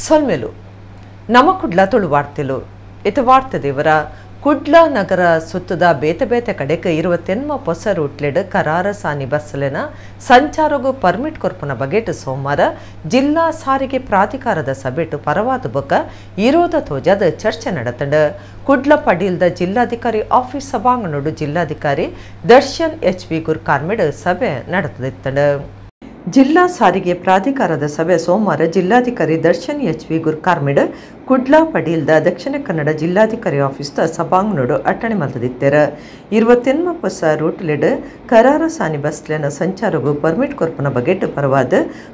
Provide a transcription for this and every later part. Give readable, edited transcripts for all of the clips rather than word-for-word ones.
ಸೊಲ್ಮೆಲು ನಮ ಕುಡ್ಲ ತುಳು ವಾರ್ತೆಲು ಇತ ವಾರ್ತೆ ದೇವರ ಕುಡ್ಲ ನಗರ ಸುತ್ತದ ಬೇತೆ ಬೇತೆ ಕಡೆಕ್ 28 ಹೊಸ ರೂಟ್ಲೆಡ್ ಕರಾರ ಸಾನಿ ಬಸ್ಲೆನ ಸಂಚಾರಗು ಪರ್ಮಿಟ್ ಕೊರ್ಪುನ ಬಗೆಟ್ ಸೋಮವಾರ ಜಿಲ್ಲಾ ಸಾರಿಗೆ ಪ್ರಾಧಿಕಾರದ ಸಭೆಟ್ ಪರವಾದ ಬೊಕ್ಕ ಇರೋಧ ತೋಜಾದ ಚರ್ಚೆ ನಡೆತಂಡು. ಕುಡ್ಲ ಪಡೀಲ್ದ ಜಿಲ್ಲಾಧಿಕಾರಿ ಆಫೀಸ್ ಸಭಾಂಗಣಡು ಜಿಲ್ಲಾಧಿಕಾರಿ ದರ್ಶನ್ ಎಚ್ ವಿ ಗುರ್ಕಾರ್ಮೆಡ್ ಸಭೆ ನಡೆದಿತ್ತಂಡು. ಜಿಲ್ಲಾ ಸಾರಿಗೆ ಪ್ರಾಧಿಕಾರದ ಸಭೆ ಸೋಮವಾರ ಜಿಲ್ಲಾಧಿಕಾರಿ ದರ್ಶನ್ ಎಚ್ ವಿ ಗುರ್ಕಾರ್ಮೆಡ್ ಕುಡ್ಲ ಪಡೀಲ್ದ ದಕ್ಷಿಣ ಕನ್ನಡ ಜಿಲ್ಲಾಧಿಕಾರಿ ಆಫೀಸ್ದ ಸಭಾಂಗಣಡು ಅಟ್ಟಣೆ ಮಲ್ತದಿತ್ತೆರ್. 28 ಹೊಸ ರೂಟ್ಲೆಡ್ ಕರಾರ ಸಾನಿ ಬಸ್ಲೆನ ಸಂಚಾರಗು ಪರ್ಮಿಟ್ ಕೊರ್ಪುನ ಬಗೆಟ್ ಪರವಾದ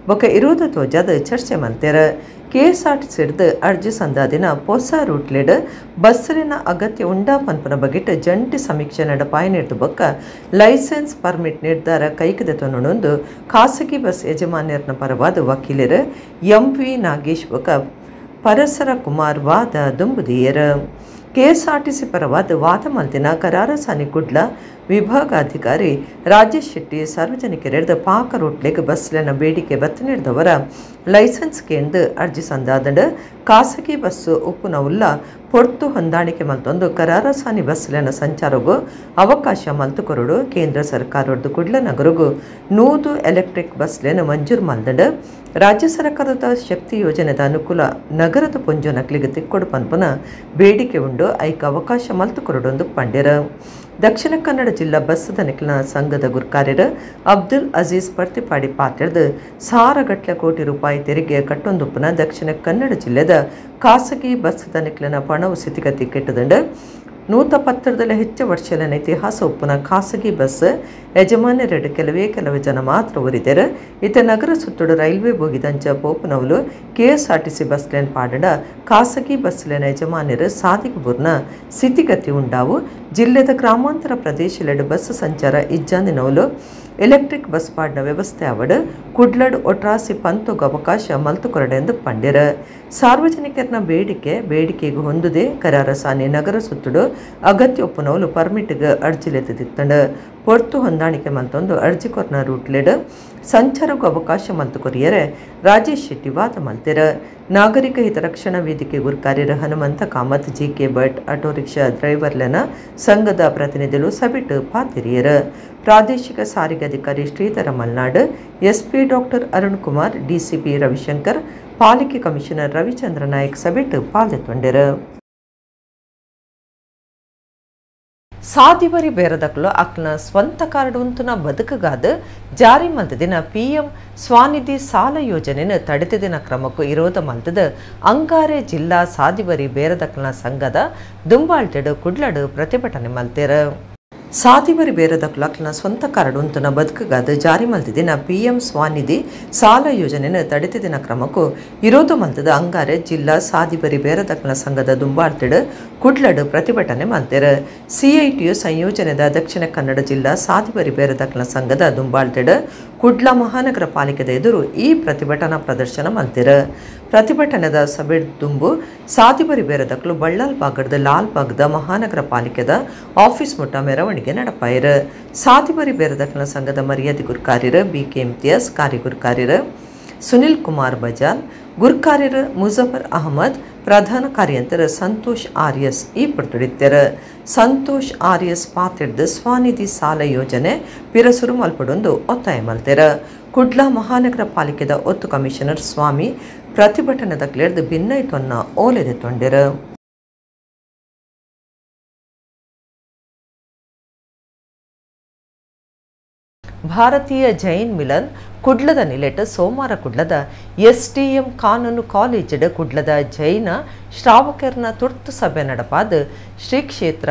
ಬೊಕ್ಕ ಇರೋಧ ತೋಜಾದ ಚರ್ಚೆ ಮಲ್ತೆರ್. ಕೆಎಸ್ಆರ್ಟಿಸಿಡ್ದು ಅರ್ಜಿ ಸಂದಾದಿನ ಹೊಸ ರೂಟ್ಲೆಡ್ ಬಸ್ಸಿನ ಅಗತ್ಯ ಉಂಡಾ ಪನ್ಪುನ ಬಗೆಟ್ ಜಂಟಿ ಸಮೀಕ್ಷೆ ನಡಪಾಯನಿರ್ದು ಬೊಕ್ಕ ಲೈಸೆನ್ಸ್ ಪರ್ಮಿಟ್ ನಿರ್ಧಾರ ಕೈಗೆದೆತೊನೊಂದು ಖಾಸಗಿ ಬಸ್ ಯಜಮಾನ್ಯರ್ನ ಪರವಾದ ವಕೀಲರು ಎಂ ವಿ ನಾಗೇಶ್ ಬೊಕ್ಕ ಪರಸರ ಕುಮಾರ್ ವಾದ ದುಂಬುದಿಯರು. ಕೆಎಸ್ಆರ್ಟಿಸಿ ಪರವಾದ ವಾದ ಮಲ್ತಿನ ಕರಾರಸಾನಿ ಕುಡ್ಲ ವಿಭಾಗಾಧಿಕಾರಿ ರಾಜೇಶ್ ಶೆಟ್ಟಿ ಸಾರ್ವಜನಿಕರೆಡ್ದು ಪಾಕ ರೂಟ್ಲೆಗ್ ಬಸ್ಲೆನ ಬೇಡಿಕೆ ಬತ್ತು ನೀಡಿದವರ ಲೈಸೆನ್ಸ್ ಕೇಂದ್ರ ಅರ್ಜಿ ಸಂದಾದಂಡು. ಖಾಸಗಿ ಬಸ್ಸು ಉಪ್ಪುನವುಲ್ಲ ಪೊರ್ತು ಹೊಂದಾಣಿಕೆ ಮಲ್ತೊಂದು ಕರಾರಸಾನಿ ಬಸ್ಲೆನ ಸಂಚಾರಗು ಅವಕಾಶ ಮಲ್ತು ಕೊರಡು. ಕೇಂದ್ರ ಸರ್ಕಾರದ್ದು ಕುಡ್ಲ ನಗರಗು 100 ಎಲೆಕ್ಟ್ರಿಕ್ ಬಸ್ಲೆನ ಮಂಜೂರು ಮಲ್ದಂಡು. ರಾಜ್ಯ ಸರ್ಕಾರದ ಶಕ್ತಿ ಯೋಜನೆದ ಅನುಕೂಲ ನಗರದ ಪೊಂಜೋನಕ್ಲಿಗೆ ತಿಕ್ಕೊಡು ಪನ್ಪುನ ಬೇಡಿಕೆ ಉಂಡು, ಐಕ್ ಅವಕಾಶ ಮಲ್ತು ಕೊರಡೊಂದು ಪಂಡೆರ್. ದಕ್ಷಿಣ ಕನ್ನಡ ಜಿಲ್ಲಾ ಬಸ್ ದನಿಕ್ಲ ಸಂಘದ ಗುರ್ಕಾರ್ಯರು ಅಬ್ದುಲ್ ಅಜೀಜ್ ಪರ್ತಿಪಾಡಿ ಪಾತ್ರೆದು 1000 ಕೋಟಿ ರೂಪಾಯಿ ತೆರಿಗೆ ಕಟ್ಟೊಂದುಪ್ಪುನ ದಕ್ಷಿಣ ಕನ್ನಡ ಜಿಲ್ಲೆದ ಖಾಸಗಿ ಬಸ್ ದನಿಕ್ಲನ ಪಣವು ಸ್ಥಿತಿಗತಿ ಕೆಟ್ಟದಂಡು. 110 ಹೆಚ್ಚು ವರ್ಷಲನ ಇತಿಹಾಸ ಉಪ್ಪುನ ಖಾಸಗಿ ಬಸ್ ಯಜಮಾನ್ಯರೆಡು ಕೆಲವೇ ಕೆಲವು ಜನ ಮಾತ್ರ ಒರಿದರು. ಇತ ನಗರ ಸುತ್ತಡು ರೈಲ್ವೆ ಬೋಗಿದಂಚ ಪೋಪುನವಲು ಕೆಎಸ್ಆರ್ಟಿಸಿ ಬಸ್ ಲೇನ್ ಪಾಡಂಡ ಖಾಸಗಿ ಬಸ್ ಲೇನ್ ಯಜಮಾನ್ಯರು ಸಾದಿಗೆ ಸ್ಥಿತಿಗತಿ ಉಂಡಾವು. ಜಿಲ್ಲೆದ ಗ್ರಾಮಾಂತರ ಪ್ರದೇಶಲೆಡು ಬಸ್ ಸಂಚಾರ ಇಜ್ಜಾಂದಿನವಲು ಎಲೆಕ್ಟ್ರಿಕ್ ಬಸ್ ಪಾಡಿನ ವ್ಯವಸ್ಥೆ ಅವಡು ಕುಡ್ಲಡ್ ಒಟ್ರಾಸಿ ಪಂತೊಗು ಅವಕಾಶ ಮಲ್ತು ಕೊರಡೆಂದು ಪಂಡಿರ. ಸಾರ್ವಜನಿಕರನ ಬೇಡಿಕೆಗೆ ಹೊಂದುದೇ ಕರಾರಸಾನಿ ನಗರ ಸುತ್ತಡು ಅಗತ್ಯ ಒಪ್ಪುನವಲು ಪರ್ಮಿಟ್ಗೆ ಅರ್ಜಿಲೆತ್ತಿತ್ತಂಡು. ಪೊರ್ತು ಹೊಂದಾಣಿಕೆ ಮಲ್ತೊಂದು ಅರ್ಜಿ ಕೊರ್ನ ರೂಟ್ಲೆಡ್ ಸಂಚಾರಕ್ಕೂ ಅವಕಾಶ ಮಲ್ತು ಕೊರಿಯರೆ ರಾಜೇಶ್ ಶೆಟ್ಟಿ ವಾದ ಮಲ್ತೆರ. ನಾಗರಿಕ ಹಿತರಕ್ಷಣಾ ವೇದಿಕೆ ಗುರ್ಕಾರ್ಯರ Hanumantha Kamath, G K Bhat, auto rickshaw ಡ್ರೈವರ್ಲೆನ ಸಂಘದ ಪ್ರತಿನಿಧಿಗಳು ಸಭೆಟ್ ಪಾತಿರಿಯರ. ಪ್ರಾದೇಶಿಕ ಸಾರಿಗೆ ಅಧಿಕಾರಿ Shridhara Malnad, SP doctor Arun Kumar, DCP Ravishankar, ಪಾಲಿಕೆ ಕಮಿಷನರ್ ರವಿಚಂದ್ರ ನಾಯಕ್ ಸಭೆಟ್ ಪಾಲ್ಗೊಂಡರು. ಸಾದಿಬರಿ ಬೇರದಕ್ಲು ಅಕ್ನ ಸ್ವಂತ ಕಾರ್ಡ್ ಉಂತುನ ಬದುಕುಗಾದ ಜಾರಿ ಮಲ್ತದಿನ ಪಿಎಂ ಸ್ವಾನಿಧಿ ಸಾಲ ಯೋಜನೆಯನ್ನು ತಡೆತದಿನ ಕ್ರಮಕ್ಕೂ ಇರೋಧ ಮಲ್ತದ ಅಂಗಾರೆ ಜಿಲ್ಲಾ ಸಾದಿಬರಿ ಬೇರದಕ್ಲನ ಸಂಘದ ದುಂಬಾಳ್ಟೆಡು ಕುಡ್ಲಡು ಪ್ರತಿಭಟನೆ ಮಲ್ತೇರ. ಸಾದಿಬರಿ ಬೇರದಕ್ಲು ಅಕ್ಲನ ಸ್ವಂತ ಕಾರ್ಡ್ ಉಂತುನ ಬದುಕುಗಾದ ಜಾರಿ ಮಲ್ತದಿನ ಪಿಎಂ ಸ್ವಾನಿಧಿ ಸಾಲ ಯೋಜನೆಯನ್ನು ತಡೆತದಿನ ಕ್ರಮಕ್ಕೂ ಇರೋಧ ಮಲ್ತದ ಅಂಗಾರೆ ಜಿಲ್ಲಾ ಸಾದಿಬರಿ ಬೇರದಕ್ಲನ ಸಂಘದ ದುಂಬಾಳ್ಟೆಡು ಕುಡ್ಲಡು ಪ್ರತಿಭಟನೆ ಮಲ್ತೇರ. ಸಿಐಟಿಯು ಸಂಯೋಜನೆದ ದಕ್ಷಿಣ ಕನ್ನಡ ಜಿಲ್ಲಾ ಸಾದಿಬರಿ ಬೇರದಕ್ಲನ ಸಂಘದ ದುಂಬಾಳ್ಟೆಡು ಕುಡ್ಲ ಮಹಾನಗರ ಪಾಲಿಕೆದ ಎದುರು ಈ ಪ್ರತಿಭಟನಾ ಪ್ರದರ್ಶನ ಮಲ್ತಿರ. ಪ್ರತಿಭಟನೆದ ಸಭೆ ದುಂಬು ಸಾದಿಬರಿ ಬೇರದಕ್ಲು ಬಳ್ಳಾಲ್ ಭಾಗದ ಲಾಲ್ ಬಾಗ್ದ ಮಹಾನಗರ ಪಾಲಿಕೆದ ಆಫೀಸ್ ಮುಟ್ಟ ಮೆರವಣಿಗೆ ನಡಪಾಯಿರ. ಸಾದಿಬರಿ ಬೇರದಕ್ಲನ ಸಂಘದ ಮರ್ಯಾದೆ ಗುರ್ಕಾರ್ಯರು ಬಿ ಕೆ ಇಮ್ತಿಯಾಸ್, ಕಾರ್ಯಗುರ್ಕಾರ್ಯರು ಸುನಿಲ್ ಕುಮಾರ್ ಬಜಾಲ್, ಗುರ್ಕಾರ್ಯರು ಮುಜಫರ್ ಅಹಮದ್, ಪ್ರಧಾನ ಕಾರ್ಯಂತರ ಸಂತೋಷ್ ಆರ್ ಎಸ್ ಈ ಪಡ್ತುಡಿತ್ತೆರ್. ಸಂತೋಷ್ ಆರ್ ಎಸ್ ಪಾತಿಡ್ದು ಸ್ವಾನಿಧಿ ಸಾಲ ಯೋಜನೆ ಪಿರಸುರು ಮಲ್ಪಡೊಂದು ಒತ್ತಾಯ ಮಲ್ತೆರ್. ಕುಡ್ಲ ಮಹಾನಗರ ಪಾಲಿಕೆದ ಒತ್ತು ಕಮಿಷನರ್ ಸ್ವಾಮಿ ಪ್ರತಿಭಟನೆದ ಕ್ಲೇರ್ದು ಭಿನ್ನೈತೊನ್ನ ಓಲೆದೆ ತೊಂಡೆರ್. ಭಾರತೀಯ ಜೈನ್ ಮಿಲನ್ ಕುಡ್ಲದ ನಿಲೆಟ್ ಸೋಮವಾರ ಕುಡ್ಲದ ಎಸ್ಡಿಎಂ ಕಾನೂನು ಕಾಲೇಜಿಡ್ ಕುಡ್ಲದ ಜೈನ ಶ್ರಾವಕರ್ನ ತುರ್ತು ಸಭೆ ನಡಪಾದ ಶ್ರೀ ಕ್ಷೇತ್ರ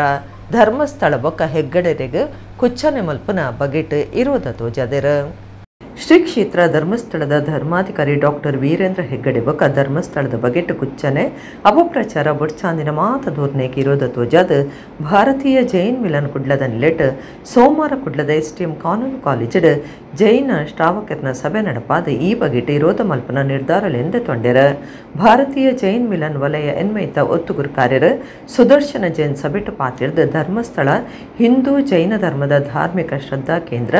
ಧರ್ಮಸ್ಥಳ ಬೊಕ್ಕ ಹೆಗ್ಗಡೆರೆಗ್ ಕುಚ್ಚನೆ ಮಲ್ಪುನ ಬಗೆಟ್ ಇರೋದ ತೋಜಾದೆರ್. ಶ್ರೀ ಕ್ಷೇತ್ರ ಧರ್ಮಸ್ಥಳದ ಧರ್ಮಾಧಿಕಾರಿ ಡಾಕ್ಟರ್ ವೀರೇಂದ್ರ ಹೆಗ್ಗಡೆ ಬೊಕ್ಕ ಧರ್ಮಸ್ಥಳದ ಬಗೆಟ್ ಕುಚ್ಚನೆ ಅಪಪ್ರಚಾರ ಬೊಡ್ಚಾಂದಿನ ಮಾತ ಧೋರಣೆಗೆ ಇರೋದ ತೋಜಾದ ಭಾರತೀಯ ಜೈನ್ ಮಿಲನ್ ಕುಡ್ಲದ ನಿಲೆಟ್ ಸೋಮವಾರ ಕುಡ್ಲದ ಎಸ್ಟಿಎಂ ಕಾನೂನು ಕಾಲೇಜಿಡ್ ಜೈನ ಶ್ರಾವಕರ್ನ ಸಭೆ ನಡಪಾದ ಈ ಬಗೆಟ್ ಇರೋದ ಮಲ್ಪನ ನಿರ್ಧಾರಲೆಂದು ತೊಂಡೆರ. ಭಾರತೀಯ ಜೈನ್ ಮಿಲನ್ ವಲಯ ಎನ್ಮೈತ ಒತ್ತುಗುರ್ಕಾರ್ಯರು ಸುದರ್ಶನ ಜೈನ್ ಸಭೆಟ್ ಪಾತಿರ್ದ ಧರ್ಮಸ್ಥಳ ಹಿಂದೂ ಜೈನ ಧರ್ಮದ ಧಾರ್ಮಿಕ ಶ್ರದ್ಧಾ ಕೇಂದ್ರ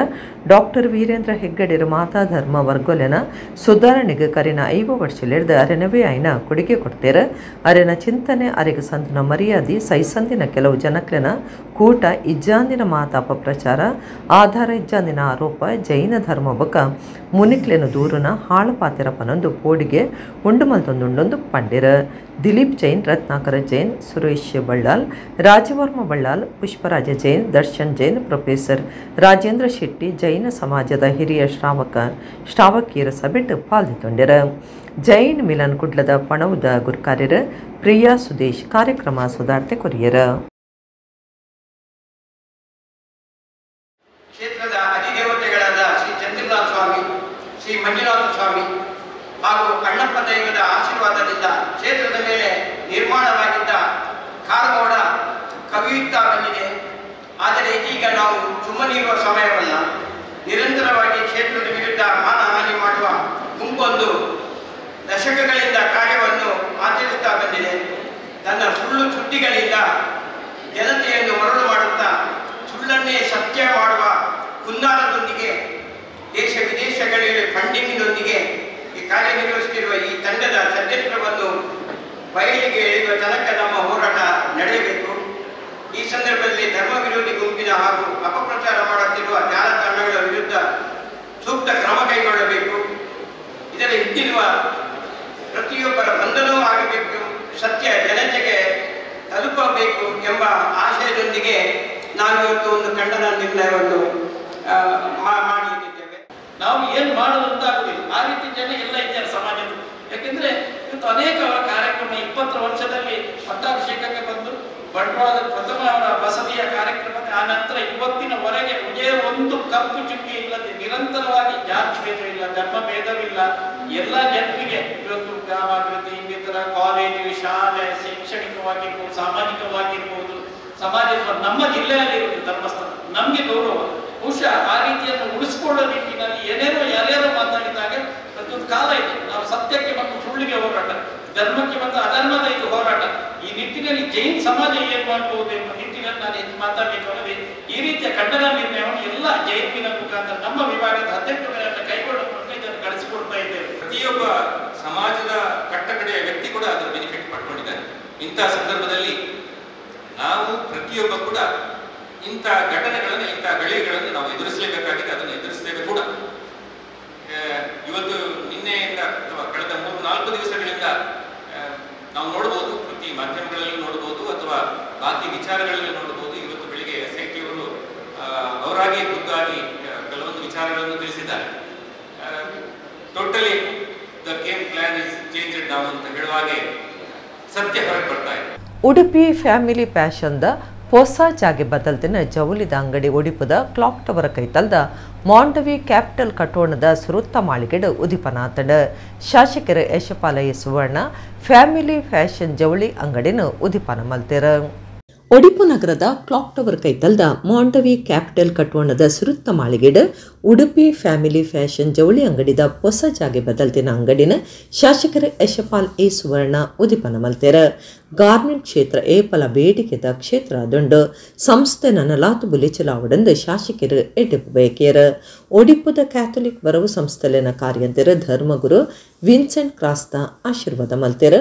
ಡಾಕ್ಟರ್ ವೀರೇಂದ್ರ ಹೆಗ್ಗಡೆ ಶಾಸಕರು ಮಾತಾ ಧರ್ಮ ವರ್ಗೊಲೆನ ಸುಧಾರಣೆಗೆ ಕರಿನ 50 ವರ್ಷಲೆಡ್ದು ಅರೆನವೇ ಆಯ್ನ ಕೊಡುಗೆ ಕೊಡ್ತೇರು. ಅರೆನ ಚಿಂತನೆ ಅರೆಗೆ ಸಂದಿನ ಮರ್ಯಾದೆ ಸೈಸಂದಿನ ಕೆಲವು ಜನಕ್ಲೆನ ಕೂಟ ಇಜ್ಜಾಂದಿನ ಮಾತಾ ಅಪಪ್ರಚಾರ ಆಧಾರ ಇಜ್ಜಾಂದಿನ ಆರೋಪ ಜೈನ ಧರ್ಮ ಬೊಕ ಮುನಿಕ್ಲೆನ ದೂರುನ ಹಾಳುಪಾತೆರ ಪನೊಂದು ಪೋಡಿಗೆ ಉಂಡು ಮಲ್ತೊಂದುಂಡೊಂದು ಪಂಡಿರ. ದಿಲೀಪ್ ಜೈನ್, ರತ್ನಾಕರ ಜೈನ್, ಸುರೇಶ್ ಬಳ್ಳಾಲ್, ರಾಜವರ್ಮ ಬಳ್ಳಾಲ್, ಪುಷ್ಪರಾಜ ಜೈನ್, ದರ್ಶನ್ ಜೈನ್, ಪ್ರೊಫೆಸರ್ ರಾಜೇಂದ್ರ ಶೆಟ್ಟಿ ಜೈನ ಸಮಾಜದ ಹಿರಿಯ ಶ್ರಾವಕಿಯರ ಸಭೆಟ್ ಪಾಲ್ದಿತೊಂಡಿರ. ಜೈನ್ ಮಿಲನ್ ಕುಡ್ಲದ ಪಣವುದ ಗುರ್ಕಾರ್ಯರ ಪ್ರಿಯಾ ಸುದೇಶ್ ಕಾರ್ಯಕ್ರಮ ಸುಧಾರ್ತೆ ಕೊರಿಯರ. ಕ್ಷೇತ್ರದ ಅಧಿದೇವತೆಗಳಾದ ಶ್ರೀ ಚಂದ್ರನಾಥ ಸ್ವಾಮಿ, ಶ್ರೀ ಮಂಜುನಾಥ ಸ್ವಾಮಿ ಹಾಗೂ ಅಣ್ಣಪ್ಪ ದೈವದ ಆಶೀರ್ವಾದದಿಂದ ಕ್ಷೇತ್ರದ ಮೇಲೆ ನಿರ್ಮಾಣವಾಗಿದ್ದ ಕಾರ್ಮೋಡ ಕವಿಯುತ್ತಾ ಬಂದಿದೆ. ಆದರೆ ಇದೀಗ ನಾವು ಸುಮ್ಮನಿರುವ ಸಮಯವಲ್ಲ. ನಿರಂತರವಾಗಿ ಕ್ಷೇತ್ರದ ವಿರುದ್ಧ ಮಾನಹಾನಿ ಮಾಡುವ ಗುಂಪೊಂದು ದಶಕಗಳಿಂದ ಕಾರ್ಯವನ್ನು ಆಚರಿಸುತ್ತಾ ಬಂದಿದೆ. ತನ್ನ ಸುಳ್ಳು ಸುದ್ದಿಗಳಿಂದ ಜನತೆಯನ್ನು ಮರಳು ಮಾಡುತ್ತಾ ಸುಳ್ಳನ್ನೇ ಸತ್ಯ ಮಾಡುವ ಹುನ್ನಾರದೊಂದಿಗೆ ದೇಶ ವಿದೇಶಗಳಲ್ಲಿ ಫಂಡಿಂಗ್ನೊಂದಿಗೆ ಈ ಕಾರ್ಯನಿರ್ವಹಿಸುತ್ತಿರುವ ಈ ತಂಡದ ಷಡ್ಯಂತ್ರವನ್ನು ಬಯಲಿಗೆ ಎಳೆಯುವ ತನಕ ನಮ್ಮ ಹೋರಾಟ ನಡೆಯಬೇಕು. ಈ ಸಂದರ್ಭದಲ್ಲಿ ಧರ್ಮ ವಿರೋಧಿ ಗುಂಪಿನ ಹಾಗೂ ಅಪಪ್ರಚಾರ ಮಾಡುತ್ತಿರುವ ಜಾಲತಾಣಗಳ ವಿರುದ್ಧ ಸೂಕ್ತ ಕ್ರಮ ಕೈಗೊಳ್ಳಬೇಕು. ಇದರ ಹಿಂದಿರುವ ಪ್ರತಿಯೊಬ್ಬರ ಬಂಧನವೂ ಆಗಬೇಕು, ಸತ್ಯ ಜನತೆಗೆ ತಲುಪಬೇಕು ಎಂಬ ಆಶಯದೊಂದಿಗೆ ನಾವು ಇವತ್ತು ಒಂದು ಖಂಡನ ನಿರ್ಣಯವನ್ನು ಮಾಡಲಿಕ್ಕಿದ್ದೇವೆ. ನಾವು ಏನು ಮಾಡುವಂತಾಗುದಿಲ್ಲ. ಆ ರೀತಿ ಜನ ಎಲ್ಲ ಇದ್ದಾರೆ ಸಮಾಜದಲ್ಲಿ. ಯಾಕೆಂದ್ರೆ ಇವತ್ತು ಅನೇಕ ಅವರ ಕಾರ್ಯಕ್ರಮ 20 ವರ್ಷದಲ್ಲಿ ಪಟ್ಟಾಭಿಷೇಕಕ್ಕೆ ಬಂದು ಬಂಟ್ವಾಳದ ಪ್ರಥಮ ಅವರ ಬಸದಿಯ ಕಾರ್ಯಕ್ರಮ, ಆ ನಂತರ ಇವತ್ತಿನವರೆಗೆ ವಿಜಯ ಒಂದು ಕಪ್ಪು ಚುಕ್ಕಿ ಇಲ್ಲದೆ ನಿರಂತರವಾಗಿ ಜಾತಿ ಭೇದವಿಲ್ಲ, ಧರ್ಮ ಭೇದವಿಲ್ಲ, ಎಲ್ಲ ಜನರಿಗೆ ಇವತ್ತು ಗ್ರಾಮಾಭಿವೃದ್ಧಿ ಇನ್ನಿತರ ಕಾಲೇಜು ಶಾಲೆ ಶೈಕ್ಷಣಿಕವಾಗಿರ್ಬೋದು, ಸಾಮಾಜಿಕವಾಗಿರ್ಬೋದು, ಸಮಾಜದ ನಮ್ಮ ಜಿಲ್ಲೆಯಲ್ಲಿರುವುದು ಧರ್ಮಸ್ಥಳ ನಮಗೆ ಗೌರವ. ಬಹುಶಃ ಆ ರೀತಿಯನ್ನು ಉಳಿಸಿಕೊಳ್ಳೋ ನಿಟ್ಟಿನಲ್ಲಿ ಏನೇನೋ ಯಾರ್ಯಾರೋ ಮಾತಾಡಿದಾಗ ಪ್ರತಿಯೊಂದು ಕಾಲ ಇದೆ. ನಾವು ಸತ್ಯಕ್ಕೆ ಮತ್ತು ಸುಳ್ಳಿಗೆ ಹೋರಾಟ, ಧರ್ಮಕ್ಕೆ ಮತ್ತು ಅಧರ್ಮದ ಇದು ಹೋರಾಟ. ಈ ನಿಟ್ಟಿನಲ್ಲಿ ಜೈನ್ ಸಮಾಜ ಏನ್ ಮಾಡಬಹುದು ಎಂಬ ನಿಟ್ಟಿನಲ್ಲಿ ನಾನು ಹೆಚ್ಚು ಮಾತಾಡಲಿಕ್ಕೆ ಈ ರೀತಿಯ ಖಂಡನ ನಿರ್ಣಯವನ್ನು ಎಲ್ಲ ಜೈನ್ ಮಿಲನ್ ಮುಖಾಂತರ ನಮ್ಮ ವಿಭಾಗದ 18 ಗಳನ್ನು ಕೈಗೊಳ್ಳುವ ಮೂಲಕ ಇದನ್ನು ಕಳಿಸಿಕೊಡ್ತಾ ಇದ್ದೇವೆ. ಪ್ರತಿಯೊಬ್ಬ ಸಮಾಜದ ಕಟ್ಟಕಡೆಯ ವ್ಯಕ್ತಿ ಕೂಡ ಅದರ ಬೆನಿಫಿಟ್ ಪಡ್ಕೊಂಡಿದ್ದಾರೆ. ಇಂತಹ ಸಂದರ್ಭದಲ್ಲಿ ನಾವು ಪ್ರತಿಯೊಬ್ಬ ಕೂಡ ಇಂಥ ಘಟನೆಗಳನ್ನು, ಇಂಥ ಗಳಿಗೆಗಳನ್ನು ನಾವು ಎದುರಿಸಲೇಬೇಕಾಗಿದೆ, ಅದನ್ನು ಎದುರಿಸಲೇಬೇಕು ಕೂಡ. ಇವತ್ತು ನಿನ್ನೆಯಿಂದ ಅಥವಾ ಕಳೆದ 3-4 ದಿವಸಗಳಿಂದ ನಾವು ನೋಡ್ಬೋದು, ಪ್ರತಿ ಮಾಧ್ಯಮಗಳಲ್ಲಿ ನೋಡ್ಬೋದು ಅಥವಾ ಬಾಕಿ ವಿಚಾರಗಳಲ್ಲಿ ನೋಡ್ಬೋದು. ಇವತ್ತು ಬೆಳಿಗ್ಗೆ SIT ಅವರು ಅವರಾಗಿ ಖುದ್ದಾಗಿ ಕೆಲವೊಂದು ವಿಚಾರಗಳನ್ನು ತಿಳಿಸಿದ್ದಾರೆ. Totally the game plan is changed ನಾವು ಅಂತ ಹೇಳುವ ಹಾಗೆ ಸತ್ಯ ಹೊರಗೆ ಬರ್ತಾ ಇದೆ. ಉಡುಪಿ ಫ್ಯಾಮಿಲಿ ಪ್ಯಾಷನ್ದ ಹೊಸ ಜಾಗೆ ಬದಲ್ದಿನ ಜವುಲಿದ ಅಂಗಡಿ ಒಡಿಪುದ ಕ್ಲಾಕ್ ಟವರ್ ಕೈತಲ್ದ ಮಾಂಡವಿ ಕ್ಯಾಪಿಟಲ್ ಕಟ್ಟೋಣದ ಸುರುತ್ತ ಮಾಳಿಗೆಡು ಉದಿಪನಾತಡ. ಶಾಸಕರ ಯಶಪಾಲಯ ಸುವರ್ಣ ಫ್ಯಾಮಿಲಿ ಫ್ಯಾಷನ್ ಜವಳಿ ಅಂಗಡಿನ ಉದಿಪನ ಮಲ್ತೆರ. ಒಡಿಪು ನಗರದ ಕ್ಲಾಕ್ ಟವರ್ ಕೈತಲ್ದ ಮಾಂಡವಿ ಕ್ಯಾಪಿಟಲ್ ಕಟ್ಟೋಣದ ಸುರುತ್ತ ಮಾಳಿಗೆಡು ಉಡುಪಿ ಫ್ಯಾಮಿಲಿ ಫ್ಯಾಷನ್ ಜವಳಿ ಅಂಗಡಿದ ಹೊಸ ಜಾಗೆ ಬದಲ್ತಿನ ಅಂಗಡಿನ ಶಾಸಕರ ಯಶಪಾಲ್ ಎ ಸುವರ್ಣ ಉದಿಪನ ಮಲ್ತೆರ. ಗಾರ್ಮೆಂಟ್ ಕ್ಷೇತ್ರ ಏಪಲ ಬೇಡಿಕೆದ ಕ್ಷೇತ್ರ ಅದುಂಡು ಸಂಸ್ಥೆ ನನಲಾತು ಬುಲಿ ಚಲಾವಡೆಂದು ಶಾಸಕರು ಎಡ್ಡಿಪು ಬಯಕೆಯರ. ಒಡಿಪುದ ಕ್ಯಾಥೋಲಿಕ್ ಬರವು ಸಂಸ್ಥೆಲಿನ ಕಾರ್ಯಂತೆರ ಧರ್ಮಗುರು ವಿನ್ಸೆಂಟ್ ಕ್ರಾಸ್ತ ಆಶೀರ್ವಾದ ಮಲ್ತೆರ.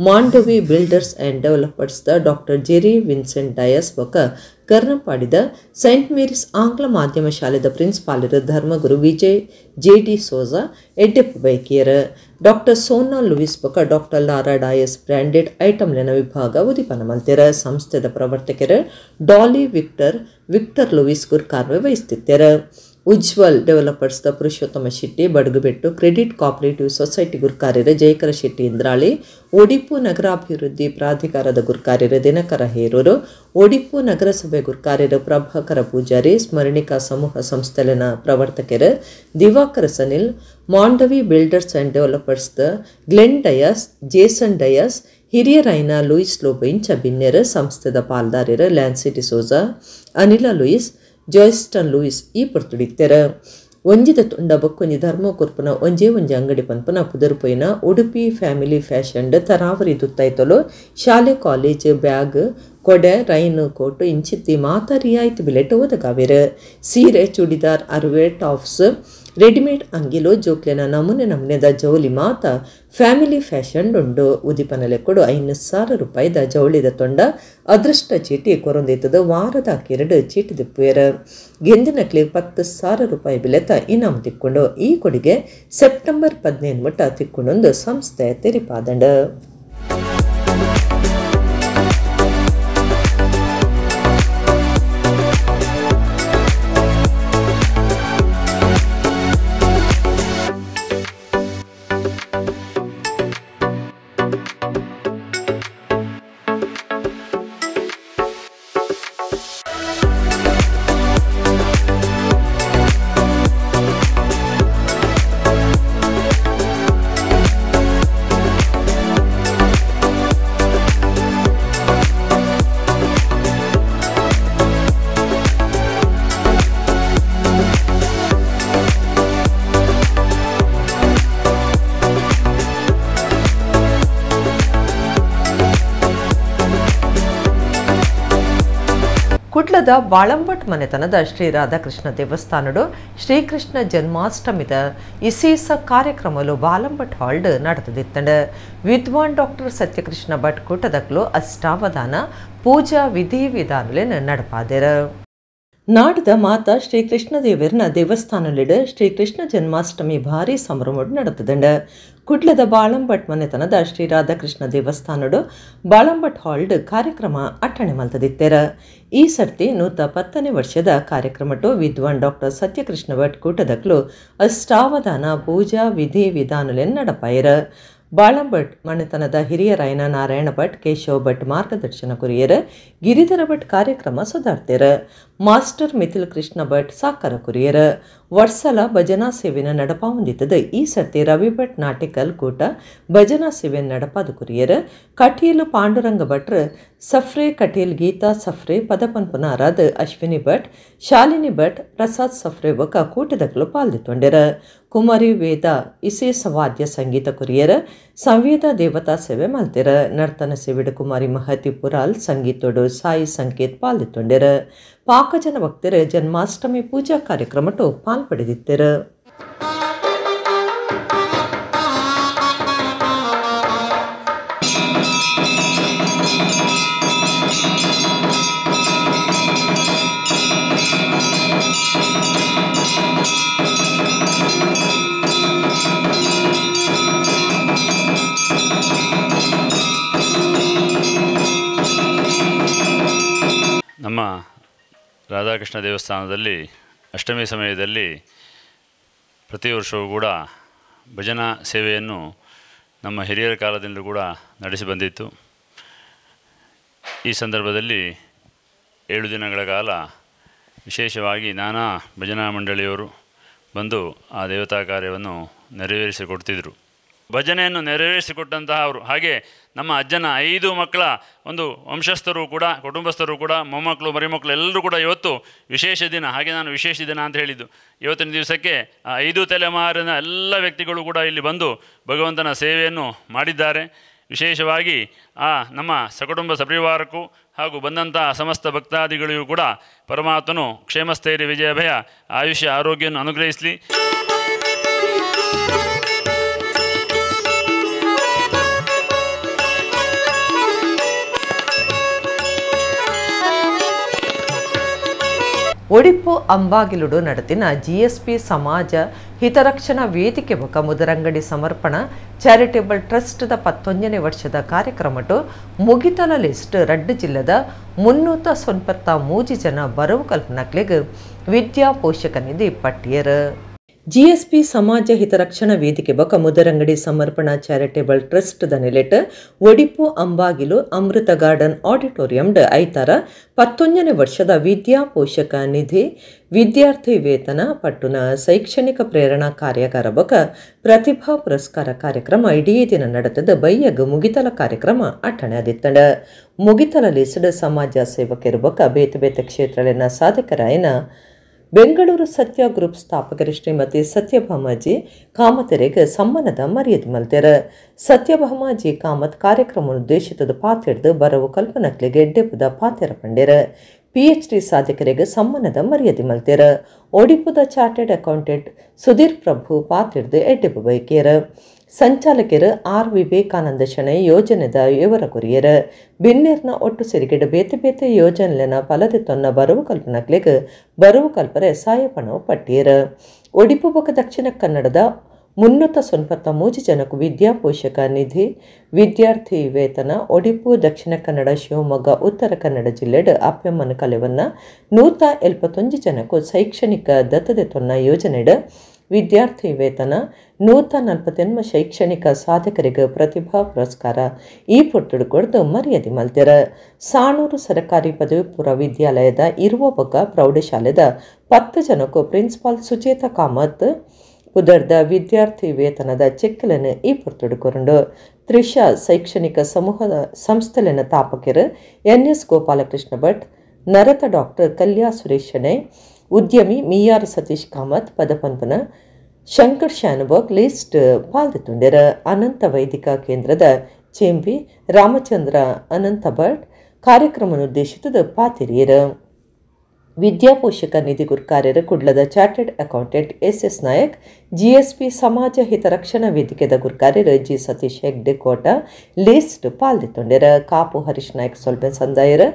Mandavi builders and developers the doctor Jerry Vincent Dias ಬೊಕ ಕರ್ನಪಾಡಿದ Saint Mary's ಆಂಗ್ಲ ಮಾಧ್ಯಮ ಶಾಲೆದ ಪ್ರಿನ್ಸಿಪಾಲರು ಧರ್ಮಗುರು ವಿಜಯ್ ಜೆ.ಡಿ. ಸೋಜಾ ಎಡ್ಡೆಪ್ಪು ಬೈಕಿಯರ್. ಡಾಕ್ಟರ್ ಸೋನಾ ಲೂಯಿಸ್ ಬೊಕ doctor Lara Dias branded ಐಟಮ್ಲೆನ ವಿಭಾಗ ಉದಿಪನ ಮಲ್ತೆರ. ಸಂಸ್ಥೆದ ಪ್ರವರ್ತಕರು Dolly Victor, Victor Louis ಗುರ್ಕಾರ್ವೆ ವಹಿಸುತ್ತಿತ್ತೆರ. Ujwal developers the Purushottama Shetty Badagubettu credit cooperative society ಗುರ್ಕಾರ್ಯರ Jayakara Shetty Indrali, Odipu ನಗರಾಭಿವೃದ್ಧಿ ಪ್ರಾಧಿಕಾರದ ಗುರ್ಕಾರ್ಯರ ದಿನಕರ ಹೇರೂರು, ಒಡಿಪು ನಗರಸಭೆ ಗುರ್ಕಾರ್ಯರ ಪ್ರಭಾಕರ ಪೂಜಾರಿ, ಸ್ಮರಣಿಕಾ ಸಮೂಹ ಸಂಸ್ಥೆಲಿನ ಪ್ರವರ್ತಕರು Divakara Sanil, Mandavi builders and developers the Glenn Dias, Jason Dias, ಹಿರಿಯರಾಯ್ನ Louis Lobo ಇಂಚ ಬಿನ್ನೆರ ಸಂಸ್ಥೆದ ಪಾಲ್ದಾರ್ಯರ ಲ್ಯಾನ್ಸಿ ಡಿಸೋಜಾ, ಅನಿಲ ಲೂಯಿಸ್, ಜಾಯ್ಸ್ಟನ್ ಲೂಯಿಸ್ ಈ ಪೊರ್ತುಡಿತ್ತೆರ. ಒಂಜಿದ ತುಂಡ ಬೊಕ್ಕೊಂಜಿ ಧರ್ಮ ಕೊರ್ಪುನ ಒಂಜೇ ಒಂಜಿ ಅಂಗಡಿ ಪನ್ಪುನ ಪುದರ್ಪೊಯ್ನ ಉಡುಪಿ ಫ್ಯಾಮಿಲಿ ಫ್ಯಾಷನ್ ತರಾವರಿ ದುತ್ತೈತಲು ಶಾಲೆ ಕಾಲೇಜ್ ಬ್ಯಾಗ್ ಕೊಡೆ ರೈನ್ ಕೋಟು ಇಂಚಿತ್ತಿ ಮಾತ ರಿಯಾಯಿತಿ ಬಿಲೆಟ್ ಒದಗಾವಿರ. ಸೀರೆ, ಚೂಡಿದಾರ್, ಅರ್ವೆ, ಟಾಪ್ಸ್, Readymade ಅಂಗಿಲು ಜೋಕ್ಲೆನ ನಮೂನೆ ನಮೂನೆದ ಜೌಲಿ ಮಾತ ಫ್ಯಾಮಿಲಿ ಫ್ಯಾಷನ್ ಉಂಡು. ಉದಿಪನಲೆ ಕೊಡು 5,000 ರೂಪಾಯಿದ ಜೌಳಿದ ತೊಂಡ ಅದೃಷ್ಟ ಚೀಟಿ ಕೊರೊಂದಿತ್ತದ. ವಾರದ ಕಿರಡು ಚೀಟಿ ದಿಪ್ಪುಯರ್. ಗೆಂದಿನಕ್ಲೆ 10,000 ರೂಪಾಯಿ ಬಿಲೆತ ಇನಾಮ್ ತಿಕ್ಕೊಂಡು. ಈ ಕೊಡುಗೆ ಸೆಪ್ಟೆಂಬರ್ 15 ಮುಟ್ಟ ತಿಕ್ಕೊಂಡೊಂದು ಸಂಸ್ಥೆ ತೆರಿಪಾದಂಡ. ಕುಡ್ಲದ ಬಾಳಂಬಟ್ ಮನೆತನದ ಶ್ರೀ ರಾಧಾಕೃಷ್ಣ ದೇವಸ್ಥಾನಡು ಶ್ರೀಕೃಷ್ಣ ಜನ್ಮಾಷ್ಟಮಿದ ಇಸೇಸ ಕಾರ್ಯಕ್ರಮಲು ಬಾಳಂಬಟ್ ಹಾಲ್ಡ್ ನಡೆದಿತ್ತಂಡ. ವಿದ್ವಾನ್ ಡಾಕ್ಟರ್ ಸತ್ಯಕೃಷ್ಣ ಭಟ್ ಕೂಟದಕ್ಲು ಅಷ್ಟಾವಧಾನ ಪೂಜಾ ವಿಧಿ ವಿಧಾನಲೇನು ನಡಪಾದೆರ. ನಾಡದ ಮಾತಾ ಶ್ರೀಕೃಷ್ಣದೇವರನ ದೇವಸ್ಥಾನಲಿಡ ಶ್ರೀಕೃಷ್ಣ ಜನ್ಮಾಷ್ಟಮಿ ಭಾರಿ ಸಂಭ್ರಮಡ್ ನಡೆತದಂಡ. ಕುಡ್ಲದ ಬಾಳಂಬಟ್ ಮನೆತನದ ಶ್ರೀ ರಾಧಾಕೃಷ್ಣ ದೇವಸ್ಥಾನಡು ಬಾಳಂಬಟ್ ಹಾಲ್ಡ್ ಕಾರ್ಯಕ್ರಮ ಅಟ್ಟಣೆ ಮಲ್ತದಿತ್ತೆರ. ಈ ಸರ್ತಿ 110ನೇ ವರ್ಷದ ಕಾರ್ಯಕ್ರಮಟು ವಿದ್ವಾನ್ ಡಾಕ್ಟರ್ ಸತ್ಯಕೃಷ್ಣ ಭಟ್ ಕೂಟದಕ್ಲು ಅಷ್ಟಾವಧಾನ ಪೂಜಾ ವಿಧಿ ವಿಧಾನಲೆನ್ ನಡಪಾಯರ. ಬಾಳಂಭಟ್ ಮನೆತನದ ಹಿರಿಯರಾಯನ ನಾರಾಯಣ ಭಟ್, ಕೇಶವ ಭಟ್ ಮಾರ್ಗದರ್ಶನ ಕುರಿಯರ. ಗಿರಿಧರ ಭಟ್ ಕಾರ್ಯಕ್ರಮ ಸುಧಾರ್ತಿರ. ಮಾಸ್ಟರ್ ಮಿಥಿಲ್ ಕೃಷ್ಣ ಭಟ್ ಸಾಕಾರ ಕುರಿಯರ. ವರ್ಷಲ ಭಜನಾ ಸೇವೆನ ನಡಪಾವಂದಿತ್ತದ. ಈ ಸರ್ತಿ ರವಿ ಭಟ್ ನಾಟಿಕಲ್ ಕೂಟ ಭಜನಾ ಸೇವೆ ನಡಪಾದ ಕುರಿಯರ. ಕಟೀಲು ಪಾಂಡುರಂಗ ಭಟ್ರ ಸಫ್ರೆ ಕಟೀಲ್ ಗೀತಾ ಸಫ್ರೆ ಪದಪನ್ಪುನಾರಾದ ಅಶ್ವಿನಿ ಭಟ್, ಶಾಲಿನಿ ಭಟ್, ಪ್ರಸಾದ್ ಸಫ್ರೆ ಬೊಕ ಕೂಟದಕ್ಲು ಪಾಲ್ದಿತ್ತೊಂಡೆರ. ಕುಮಾರಿ ವೇದ ಇಸೇಸ ವಾದ್ಯ ಸಂಗೀತ ಕುರಿಯರ. ಸಂವೇದ ದೇವತಾ ಸೇವೆ ಮಲ್ತೆರ. ನರ್ತನ ಸೇವೆಡು ಕುಮಾರಿ ಮಹತಿ ಪುರಾಲ್ ಸಂಗೀತೋಡು ಸಾಯಿ ಸಂಕೇತ್ ಪಾಲ್ದಿತ್ತೊಂಡೆರ. ಪಾಕಜನ ಭಕ್ತರ ಜನ್ಮಾಷ್ಟಮಿ ಪೂಜಾ ಕಾರ್ಯಕ್ರಮಟು ಪಾಲ್ಪಡೆದಿತ್ತೆರ. ನಮ್ಮ ರಾಧಾಕೃಷ್ಣ ದೇವಸ್ಥಾನದಲ್ಲಿ ಅಷ್ಟಮಿ ಸಮಯದಲ್ಲಿ ಪ್ರತಿ ವರ್ಷವೂ ಕೂಡ ಭಜನಾ ಸೇವೆಯನ್ನು ನಮ್ಮ ಹಿರಿಯರ ಕಾಲದಿಂದಲೂ ಕೂಡ ನಡೆಸಿ ಬಂದಿತ್ತು. ಈ ಸಂದರ್ಭದಲ್ಲಿ 7 ದಿನಗಳ ಕಾಲ ವಿಶೇಷವಾಗಿ ನಾನಾ ಭಜನಾ ಮಂಡಳಿಯವರು ಬಂದು ಆ ದೇವತಾ ಕಾರ್ಯವನ್ನು ನೆರವೇರಿಸಿಕೊಡ್ತಿದ್ದರು. ಭಜನೆಯನ್ನು ನೆರವೇರಿಸಿಕೊಟ್ಟಂತಹ ಅವರು, ಹಾಗೆ ನಮ್ಮ ಅಜ್ಜನ 5 ಮಕ್ಕಳ ಒಂದು ವಂಶಸ್ಥರು ಕೂಡ, ಕುಟುಂಬಸ್ಥರು ಕೂಡ, ಮೊಮ್ಮಕ್ಕಳು ಮರಿಮಕ್ಕಳು ಎಲ್ಲರೂ ಕೂಡ ಇವತ್ತು ವಿಶೇಷ ದಿನ. ಹಾಗೆ ನಾನು ವಿಶೇಷ ದಿನ ಅಂತ ಹೇಳಿದ್ದು, ಇವತ್ತಿನ ದಿವಸಕ್ಕೆ ಆ 5 ತಲೆಮಾರಿನ ಎಲ್ಲ ವ್ಯಕ್ತಿಗಳು ಕೂಡ ಇಲ್ಲಿ ಬಂದು ಭಗವಂತನ ಸೇವೆಯನ್ನು ಮಾಡಿದ್ದಾರೆ. ವಿಶೇಷವಾಗಿ ಆ ನಮ್ಮ ಸಕುಟುಂಬ ಸಪರಿವಾರಕ್ಕೂ ಹಾಗೂ ಬಂದಂಥ ಸಮಸ್ತ ಭಕ್ತಾದಿಗಳಿಗೂ ಕೂಡ ಪರಮಾತ್ಮನು ಕ್ಷೇಮಸ್ಥೈರ್ಯ ವಿಜಯಭಯ ಆಯುಷ್ಯ ಆರೋಗ್ಯವನ್ನು ಅನುಗ್ರಹಿಸಲಿ. ಒಡಿಪು ಅಂಬಾಗಿಲುಡು ನಡೆತಿನ ಜಿಎಸ್ಪಿ ಸಮಾಜ ಹಿತರಕ್ಷಣಾ ವೇದಿಕೆ ಬೊಕ ಮುದರಂಗಡಿ ಸಮರ್ಪಣಾ ಚಾರಿಟೇಬಲ್ ಟ್ರಸ್ಟ್ದ 11ನೇ ವರ್ಷದ ಕಾರ್ಯಕ್ರಮಟು ಮುಗಿತಲ ಲಿಸ್ಟ್ ರಡ್ಡು ಜಿಲ್ಲೆದ 393 ಜನ ಬರವು ಕಲ್ಪನಕ್ಲೆಗ್ ವಿದ್ಯಾ ಪೋಷಕ ನಿಧಿ ಪಟ್ಟಿಯರ್. ಜಿಎಸ್ಪಿ ಸಮಾಜ ಹಿತರಕ್ಷಣಾ ವೇದಿಕೆ ಬೊಕ ಮುದರಂಗಡಿ ಸಮರ್ಪಣಾ charitable trust the ನೆಲೆಟ್ Odipu Ambagilu Amrita garden ಆಡಿಟೋರಿಯಂಡ್ ಐತಾರ 11ನೇ ವರ್ಷದ ವಿದ್ಯಾ ಪೋಷಕ ನಿಧಿ ವಿದ್ಯಾರ್ಥಿ ವೇತನ ಪಟ್ಟುನ ಶೈಕ್ಷಣಿಕ ಪ್ರೇರಣಾ ಕಾರ್ಯಾಗಾರ ಬೊಕ ಪ್ರತಿಭಾ ಪುರಸ್ಕಾರ ಕಾರ್ಯಕ್ರಮ ಇಡೀ ದಿನ ನಡೆತದ ಬೈಯಗ್ ಮುಗಿತಲ ಕಾರ್ಯಕ್ರಮ ಅಟ್ಟಣೆ ಆದಿತ್ತಂಡ. ಮುಗಿತಲ ಲಿಸ್ಡ್ ಸಮಾಜ ಸೇವಕರು ಬೊಕ ಬೇತೆ ಬೇತೆ ಕ್ಷೇತ್ರಲಿನ ಸಾಧಕರಾಯನ ಬೆಂಗಳೂರು ಸತ್ಯ ಗ್ರೂಪ್ ಸ್ಥಾಪಕರು ಶ್ರೀಮತಿ ಸತ್ಯಭಾಮಾಜಿ ಕಾಮತರಿಗೆ ಸಮ್ಮಾನದ ಮರ್ಯಾದೆ ಮಲ್ತೆರ. ಸತ್ಯಭಾಮಾಜಿ ಕಾಮತ್ ಕಾರ್ಯಕ್ರಮ ಉದ್ದೇಶಿತದ ಪಾತಿಡ್ದು ಬರವು ಕಲ್ಪನಕ್ಲಿಗೆ ಎಡ್ಡೆಪುದ ಪಾತೆರ ಪಂಡೆರ. PhD ಸಾಧಕರಿಗೆ ಸಮ್ಮಾನದ ಮರ್ಯಾದೆ ಮಲ್ತೆರ್. ಒಡಿಪುದ ಚಾರ್ಟೆಡ್ ಅಕೌಂಟೆಂಟ್ ಸುಧೀರ್ ಪ್ರಭು ಪಾತಿರ್ದು ಎಡ್ಡೆಪು ಬೈಕೇರ್. ಸಂಚಾಲಕರು ಆರ್ ವಿವೇಕಾನಂದ ಶೆಣೈ ಯೋಜನೆದ ವಿವರ ಕೊರಿಯರ್. ಬಿನ್ನೆರ್ನ ಒಟ್ಟು ಸಿರಿಗೆಡ್ ಬೇತೆ ಬೇತೆ ಯೋಜನೆಲೆನ ಫಲದೆ ತೊನ್ನ ಬರವು ಕಲ್ಪನಕ್ಲೆಗ್ ಬರವು ಕಲ್ಪರೆ ಸಾಯಪಣವು ಪಟ್ಟಿಯರ್. ಒಡಿಪು ಬೊಕ ದಕ್ಷಿಣ ಕನ್ನಡದ 393 ಜನಕ್ಕೂ ವಿದ್ಯಾಪೋಷಕ ನಿಧಿ, ವಿದ್ಯಾರ್ಥಿ ವೇತನ ಒಡಿಪು, ದಕ್ಷಿಣ ಕನ್ನಡ, ಶಿವಮೊಗ್ಗ, ಉತ್ತರ ಕನ್ನಡ ಜಿಲ್ಲೆಡ್ ಅಪ್ಪೆಮ್ಮನ ಕಲೆವನ್ನ 171 ಜನಕ್ಕೂ ಶೈಕ್ಷಣಿಕ ದತ್ತತೆ ತೊನ್ನ ಯೋಜನೆಡ್ ವಿದ್ಯಾರ್ಥಿ ವೇತನ 148 ಶೈಕ್ಷಣಿಕ ಸಾಧಕರಿಗೆ ಪ್ರತಿಭಾ ಪುರಸ್ಕಾರ ಈ ಪೊರ್ತುಡು ಕೊಡ್ದು ಮರ್ಯಾದೆ ಮಲ್ತೆರ್. ಸಾಣೂರು ಸರಕಾರಿ ಪದವಿ ಪೂರ್ವ ವಿದ್ಯಾಲಯದ ಇರುವ ಬೊಕ್ಕ ಪ್ರೌಢಶಾಲೆದ 10 ಜನಕ್ಕೂ ಪ್ರಿನ್ಸಿಪಾಲ್ ಸುಚೇತಾ ಕಾಮತ್ ಪುದರ್ದ ವಿದ್ಯಾರ್ಥಿ ವೇತನದ ಚೆಕ್ಗಳನ್ನು ಈ ಪೊರ್ತುಡು ಕೊರಂಡು. ತ್ರಿಷಾ ಶೈಕ್ಷಣಿಕ ಸಮೂಹದ ಸಂಸ್ಥೆಲೆನ ತಾಪಕರು ಎನ್ ಎಸ್ ಗೋಪಾಲಕೃಷ್ಣ ಭಟ್, ನರತ ಡಾಕ್ಟರ್ ಕಲ್ಯಾ ಸುರೇಶ್ ಶೆಣೈ, ಉದ್ಯಮಿ ಮಿಯಾರ್ ಸತೀಶ್ ಕಾಮತ್, ಪದಪನ್ಪನ ಶಂಕರ್ ಶಾನುಭೋಗ್ ಲಿಸ್ಟ್ ಪಾಲ್ದಿತ್ತುಂಡೆರ್. ಅನಂತ ವೈದಿಕ ಕೇಂದ್ರದ ಚೇಂಬಿ ರಾಮಚಂದ್ರ ಅನಂತ ಭಟ್ ಕಾರ್ಯಕ್ರಮನುದ್ದೇಶಿತದ ಪಾತಿರಿಯರು. ವಿದ್ಯಾಪೋಷಕ ನಿಧಿ ಗುರ್ಕಾರ್ಯರು ಕುಡ್ಲದ chartered accountant S S Nayak, GSP ಸಮಾಜ ಹಿತರಕ್ಷಣಾ ವೇದಿಕೆದ ಗುರ್ಕಾರ್ಯರು ಜಿ ಸತೀಶ್ ಹೆಗ್ಡೆ ಕೋಟ ಲಿಸ್ಟ್ ಪಾಲ್ದಿತ್ತುಂಡೆರ್. ಕಾಪು ಹರೀಶ್ ನಾಯಕ್ ಸೊಲ್ಬೆ ಸಂದಾಯರು,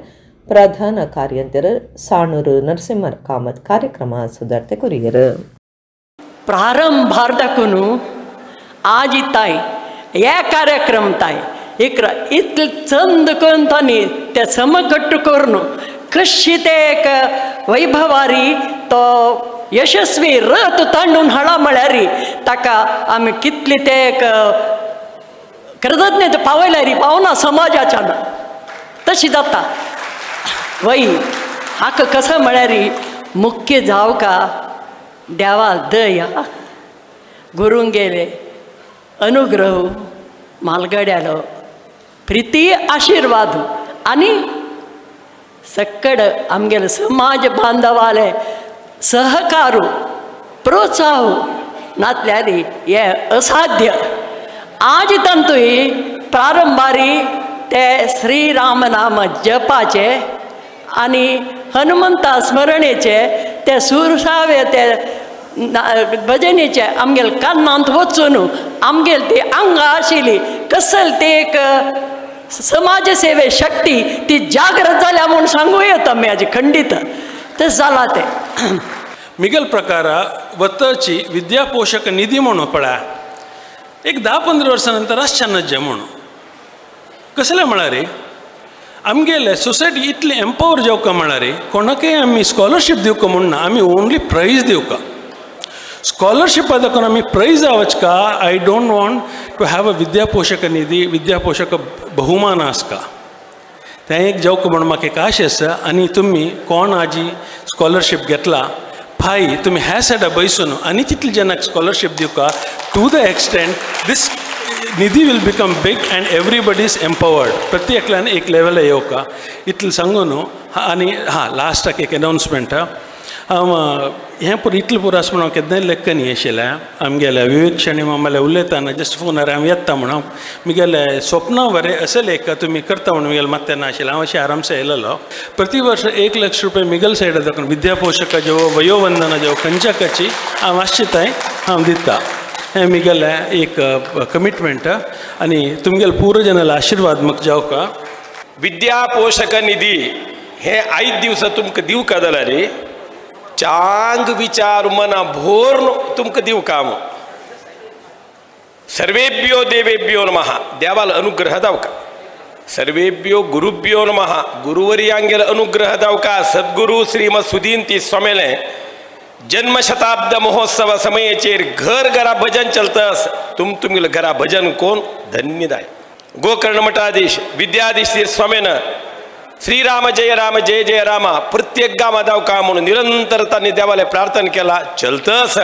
ಪ್ರಧಾನ ಕಾರ್ಯಂತರ ಸಾಣೂರು ನರಸಿಂಹ ಕಾಮತ್ ಕಾರ್ಯಕ್ರಮ ಸುಧಾರ್ತೆ ಕೊರಿಯರು. ಪ್ರಾರಂಭಾರ್ಧಕ್ಕೂ ಆಜಿ ತಾಯಿ या कार्यक्रम ताय इकरा इतले चंद करून तांणी ते समकट्ट करून कशी ते एक वैभवारी तो यशस्वी रथ तांडून हाडा म्हळ्यार ताका आमी कितले ते एक कृतज्ञता पावयल्यार पावना समाजाच्यान तशी जाता. वय हाका कसं म्हळ्यार मुख्य जावका देवा दया गुरुंगेले अनुग्रह मालगड्यालो प्रिती आशीर्वाद आनी सक्कड आमगेले समाज बांधवाले सहकारू प्रोत्साह नातल्यार हे असाध्य. आज तांतूय प्रारंभारी ते श्रीराम नाम जपाचे आनी हनुमंता स्मरणेचे ते सुरसावे ते भजनेचे आमगेले कानांत वचून आमगेले ती आंगां आशिल्ली कसल ते एक समाज सेवे शक्ती ती जागृत जाल्या म्हूण सांगू येता आमी आजी खंडीत तशें जालां तें. मिगल प्रकार वतची विद्यापोषक निधी म्हणून पळय एक 10-15 वर्सां नंतर आसच्यानज्जे म्हणून कसलें म्हळ्यार आमगेले सोसायटी इतली एम्पावर जावका म्हळ्यार कोणाकय आमी स्कॉलरशीप दिवका म्हूण ना, आमी ओन्ली प्रायज दिवका. स्कॉलरशिप दाखोवन आमी prize वचका. I don't want to have a Vidyaposhak Nidhi, Vidyaposhak बहुमान आसका तें एक जावका म्हूण म्हाका एक आश आसा. आनी तुमी कोण आजी स्कॉलरशीप घेतला फाय तुमी ह्या सायडा बैसून आनी तितले जनाक scholarship दिवका to the extent this Nidhi will become big and everybody is empowered. प्रत्येकल्यान एक लेवल येवका इतलें सांगून. आनी हां लास्टाक एक अनावन्समेंट. हांव हें पुरो इतलें पुरो आसा म्हूण हांव केन्नाय लेखन न्ही आशिल्लें. आमगेल्या विवेक शणी मामाल्या उलयतना जस्ट फोनार हांव येता म्हूण हांव म्हगेलें स्वप्न बरें अशें लेख तुमी करता म्हूण म्हगेलें मात्तें ना आशिल्लें. हांव अशें आरामसे आयलेलो. प्रति वर्ष 1 लाख रुपया मिगल सायडा दाखोवन विद्यापोषक जेवो वयोवंदना जेवो खंयच्या काची हांव आशिताय हांव दिता. हें म्हगेलें एक कमिटमेंट आनी तुमगेले पूर्व जनाले आशिर्वाद म्हाका जावका. विद्यापोषक निधी हे आयज दिवसा तुमकां दिवका जाल्यार चांग विचार मना भोर तुमकां दिवका. सर्वेभ्यो देवेभ्यो नमः देवाल अनुग्रह दावका. सर्वेभ्यो गुरुभ्यो नमः गुरुवर्यांगेल अनुग्रह दावका. सद्गुरु श्रीमद सुदीन स्वामीले जन्म शताब्द महोत्सव समयेचेर घर घरा भजन चलतस तुम तुमगेले घरा भजन कोण धन्यदाय. गोकर्ण मठाधीश विद्याधीश स्वामीन श्रीराम जय राम जय जय रामा प्रत्येक गांवा दावका म्हणून निरंतर तांणी देवाले प्रार्थना केला चलतस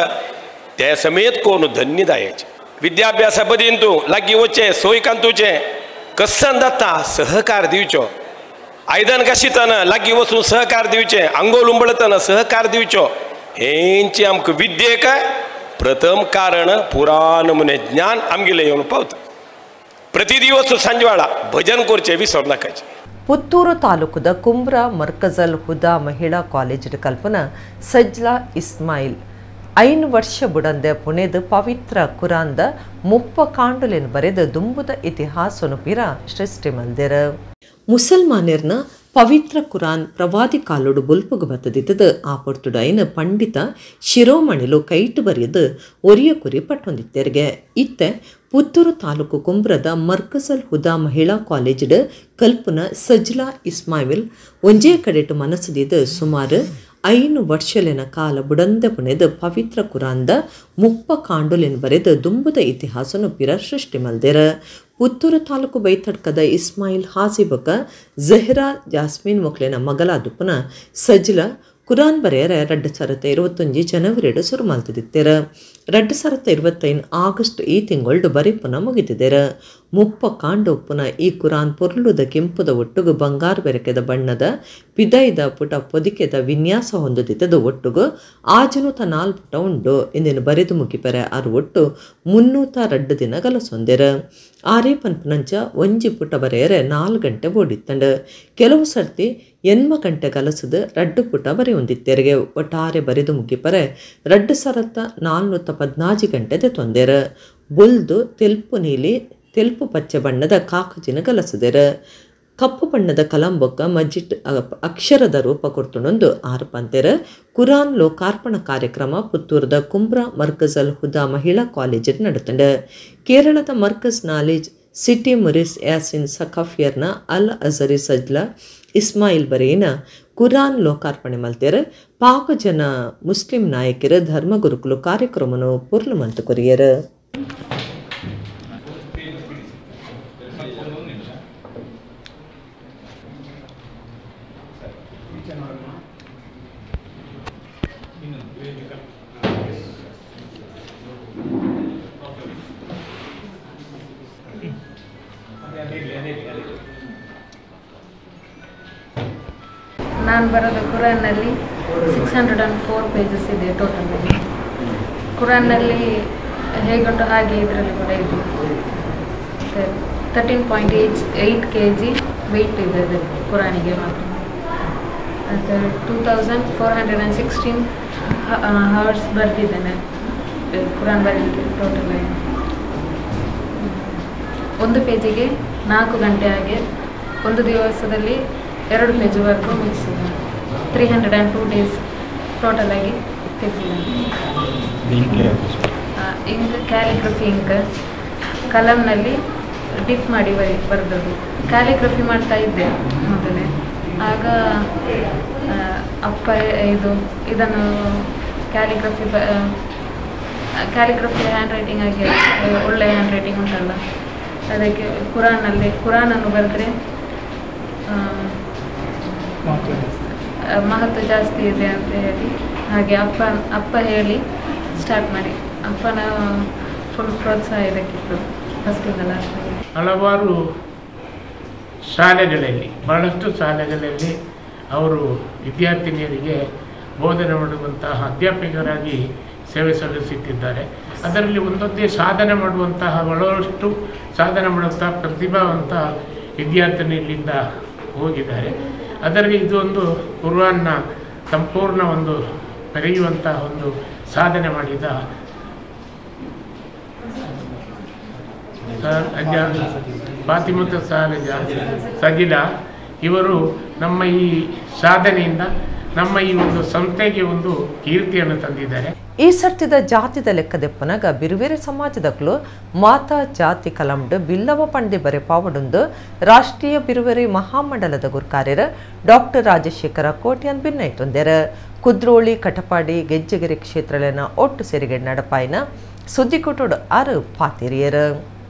ते समेत कोण धन्यदायचे. विद्याभ्यासा बदीन तूं लागीं वचचें सोय कांतूचें कसन जाता सहकार दिवचो. आयदन घाशितना लागीं वचून सहकार दिवचें, आंगोल उंबळतना सहकार दिवचो. हेंची आमकां विद्येक प्रथम कारण पुराण म्हणे ज्ञान आमगेलें येवन पावता. प्रतिदिवस सांजवाळा भजन करचें विसर नाकाचें. Puttur ತಾಲೂಕುದ ಕುಂಬ್ರ ಮರ್ಕಜಲ್ ಹುದಾ ಮಹಿಳಾ ಕಾಲೇಜಿನ ಕಲ್ಪನಾ ಸಜ್ಲಾ ಇಸ್ಮಾಯಿಲ್ 5 ವರ್ಷ ಬುಡಂದೆ ಪುಣೆದ ಪವಿತ್ರ ಕುರಾನ್ದ 30 ಕಾಂಡುಲೆನ್ ಬರೆದ ದುಂಬುದ ಇತಿಹಾಸನು ಪಿರ ಸೃಷ್ಟಿ ಮಲ್ದೆರ್. ಮುಸಲ್ಮಾನರ್ನ ಪವಿತ್ರ ಕುರಾನ್ ಪ್ರವಾದಿ ಕಾಲೋಡು ಬೊಲ್ಪುಗು ಬತ್ತದಿತ್ತದ ಆ ಪೊರ್ತುಡೈನ ಪಂಡಿತ ಶಿರೋಮಣಿಲು ಕೈಟು ಬರೆಯದು ಒರಿಯ ಕುರಿ ಪಟ್ಟೊಂದಿತ್ತೆರ್ಗೆ. ಇತ್ತೆ ಪುತ್ತೂರು ತಾಲೂಕು ಕುಂಬ್ರದ ಮರ್ಕಜಲ್ ಹುದಾ ಮಹಿಳಾ ಕಾಲೇಜಿಡ್ ಕಲ್ಪನ ಸಜ್ಲಾ ಇಸ್ಮಾಯಿಲ್ ಒಂಜೇ ಕಡೆಟು ಮನಸ್ಸುದಿದ್ದು ಸುಮಾರು 5 ವರ್ಷಲೆನ ಕಾಲ ಬುಡಂದ ಪುಣೆದ ಪವಿತ್ರ ಕುರಾನ್ದ 30 ಕಾಂಡುಲೆನ್ ಬರೆದ ದುಂಬುದ ಇತಿಹಾಸನು ಪಿರ ಸೃಷ್ಟಿ ಮಲ್ದೆರ್. ಪುತ್ತೂರು ತಾಲೂಕು ಬೈತಡ್ಕದ ಇಸ್ಮಾಯಿಲ್ ಹಾಸಿಬಕ ಜಹ್ರಾ ಜಾಸ್ಮಿನ್ ಮೊಕ್ಲೆನ ಮಗಲಾದುಪ್ಪನ ಸಜ್ಲಾ ಕುರಾನ್ ಬರೆಯರ 2021 ಜನವರಿಡು ಸುರು ಮಲ್ತಿದಿತ್ತೆರ್. 2025 ಆಗಸ್ಟ್ ಈ ತಿಂಗೊಳ್ಡು ಬರಿಪುನ ಮುಗಿತಿದೆರ್. 30 ಕಾಂಡು ಉಪ್ಪುನ ಈ ಕುರಾನ್ ಪೊರ್ಲುದ ಕೆಂಪುದ ಒಟ್ಟುಗು ಬಂಗಾರು ಬೆರಕೆದ ಬಣ್ಣದ ಪಿದೈದ ಪುಟ ಪೊದಿಕೆದ ವಿನ್ಯಾಸ ಹೊಂದುದಿತ್ತದ ಒಟ್ಟುಗು 604 ಪುಟ ಉಂಡು. ಇಂದಿನ ಬರೆದು ಮುಗಿಪೆರೆ ಆರು ಒಟ್ಟು 302 ದಿನ ಗಲಸೊಂದೆರ್. ಆರೇ ಪನ್ಪುನಂಚ ಒಂಜಿ ಪುಟ ಬರೆಯರೆ 4 ಗಂಟೆ ಓಡಿತ್ತಂಡು. ಕೆಲವು ಸರ್ತಿ 8 ಗಂಟೆ ಗಲಸದ 2 ಪುಟ ಬರೆಯೊಂದಿತ್ತೆರಿಗೆ. ಒಟ್ಟಾರೆ ಬರೆದು ಮುಗಿಪರೆ 2414 ಗಂಟೆ ತೊಂದೆರ್. ಬೊಲ್ದು ತೆಲ್ಪು ನೀಲಿ ತೆಲ್ಪು ಪಚ್ಚೆ ಬಣ್ಣದ ಕಾಕಜಿನ ಗಲಸದೆರ್. ಕಪ್ಪು ಬಣ್ಣದ ಕಲಂಬೊಕ್ಕ ಮಜ್ಜಿಟ್ ಅಕ್ಷರದ ರೂಪ ಕೊರ್ತುಂಡೊಂದು ಆರು ಪಂತೆರ್. ಕುರಾನ್ ಲೋಕಾರ್ಪಣ ಕಾರ್ಯಕ್ರಮ ಪುತ್ತೂರದ ಕುಂಬ್ರ ಮರ್ಕಜಲ್ ಹುದಾ ಮಹಿಳಾ ಕಾಲೇಜಿಡ್ ನಡತಂಡು. ಕೇರಳದ ಮರ್ಕಜ್ ನಾಲೆಜ್ ಸಿಟಿ ಮುರಿಸ್ ಯಾಸಿನ್ ಸಖಾಫಿಯರ್ನ ಅಲ್ ಅಜರಿ ಸಜ್ಲಾ ಇಸ್ಮಾಯಿಲ್ ಬರೇನ ಕುರಾನ್ ಲೋಕಾರ್ಪಣೆ ಮಲ್ತೆರ್. ಪಾಕ ಜನ ಮುಸ್ಲಿಂ ನಾಯಕರು ಧರ್ಮಗುರುಕುಲು ಕಾರ್ಯಕ್ರಮನು ಪೂರ್ಣ ಮಲ್ತು ಕೊರಿಯರ್. ನಾನು ಬರೋದು ಕುರಾನ್ನಲ್ಲಿ 604 ಪೇಜಸ್ ಇದೆ ಟೋಟಲ್. ಕುರಾನ್ನಲ್ಲಿ ಹೇಗುಂಟು ಹಾಗೆ ಇದರಲ್ಲಿ ಕೂಡ ಇದೆ. 13.8 kg weight ಇದೆ ಅದು ಕುರಾನಿಗೆ ಮಾತ್ರ. ಮತ್ತು 2416 ಅವರ್ಸ್ ಬರೆದಿದ್ದೇನೆ ಕುರಾನ್ ಬರೀಲಿಕ್ಕೆ ಟೋಟಲ್ ಆಗಿ. ಒಂದು ಪೇಜಿಗೆ 4 ಗಂಟೆ ಹಾಗೆ, ಒಂದು ದಿವಸದಲ್ಲಿ 2 ಪೇಜ್ವರೆಗೂ ಮುಗಿಸಿದ್ದೇನೆ. 302 ಡೇಸ್ ಟೋಟಲ್ ಆಗಿ ತೆಗೆದಿದ್ದೇನೆ. Ink calligraphy ink ಕಲಮ್ನಲ್ಲಿ drip ಮಾಡಿ ಬರೆದದ್ದು. ಕ್ಯಾಲಿಗ್ರಫಿ ಮಾಡ್ತಾ ಇದ್ದೆ ಮೊದಲೇ. ಆಗ ಅಪ್ಪ ಇದನ್ನು calligraphy calligraphy hand writing ಆಗಿ ಒಳ್ಳೆಯ ಹ್ಯಾಂಡ್ ರೈಟಿಂಗ್ ಉಂಟಲ್ಲ, ಅದಕ್ಕೆ ಕುರಾನನ್ನು ಬರೆದ್ರೆ ಮಹತ್ವ ಜಾಸ್ತಿ ಇದೆ ಅಂತ ಹೇಳಿ ಹಾಗೆ ಅಪ್ಪ ಹೇಳಿ ಸ್ಟಾರ್ಟ್ ಮಾಡಿ ಅಪ್ಪನ ಫುಲ್ ಪ್ರೋತ್ಸಾಹ ಇದಕ್ಕಿತ್ತು ಫಸ್ಟಿಂದ ಲಾಸ್ಟ್. ಹಲವಾರು ಶಾಲೆಗಳಲ್ಲಿ, ಬಹಳಷ್ಟು ಶಾಲೆಗಳಲ್ಲಿ ಅವರು ವಿದ್ಯಾರ್ಥಿನಿಯರಿಗೆ ಬೋಧನೆ ಮಾಡುವಂತಹ ಅಧ್ಯಾಪಕರಾಗಿ ಸೇವೆ ಸಲ್ಲಿಸುತ್ತಿದ್ದಾರೆ. ಅದರಲ್ಲಿ ಒಂದೊಂದೇ ಸಾಧನೆ ಮಾಡುವಂತಹ, ಬಹಳಷ್ಟು ಸಾಧನೆ ಮಾಡುವಂತಹ ಪ್ರತಿಭಾವಂತ ವಿದ್ಯಾರ್ಥಿನಿಯರಿಂದ ಹೋಗಿದ್ದಾರೆ. ಅದರಲ್ಲಿ ಇದು ಒಂದು ಕುರಾನ್ನ ಸಂಪೂರ್ಣ ಒಂದು ಬರೆಯುವಂತಹ ಒಂದು ಸಾಧನೆ ಮಾಡಿದ ಫಾತಿಮತ ಸಾಲಜ ಸಜಿಲಾ ಇವರು ನಮ್ಮ ಈ ಸಾಧನೆಯಿಂದ ನಮ್ಮ ಈ ಒಂದು ಸಂಸ್ಥೆಗೆ ಒಂದು ಕೀರ್ತಿಯನ್ನು ತಂದಿದ್ದಾರೆ. ಈ ಸರ್ತಿದ ಜಾತಿದ ಲೆಕ್ಕದೆಪ್ಪನಗ ಬಿರುವೇರೆ ಸಮಾಜದಕ್ಲು ಮಾತಾ ಜಾತಿ ಕಲಂಡ್ ಬಿಲ್ಲವ ಪಂಡಿ ಬರೆ ಪಾವಡೊಂದು ರಾಷ್ಟ್ರೀಯ ಬಿರುವೆರೆ ಮಹಾಮಂಡಲದ ಗುರ್ಕಾರ್ಯರ ಡಾಕ್ಟರ್ ರಾಜಶೇಖರ ಕೋಟ್ಯಾನ್ ಭಿನ್ನೈತೊಂದೆರ. ಕುದ್ರೋಳಿ ಕಟಪಾಡಿ ಗೆಜ್ಜೆಗೆರೆ ಕ್ಷೇತ್ರಲೆನ ಒಟ್ಟು ಸೇರಿಗೆ ನಡಪಾಯಿನ ಸುದ್ದಿಕೊಟೋಡು ಆರು ಪಾತಿರಿಯರು.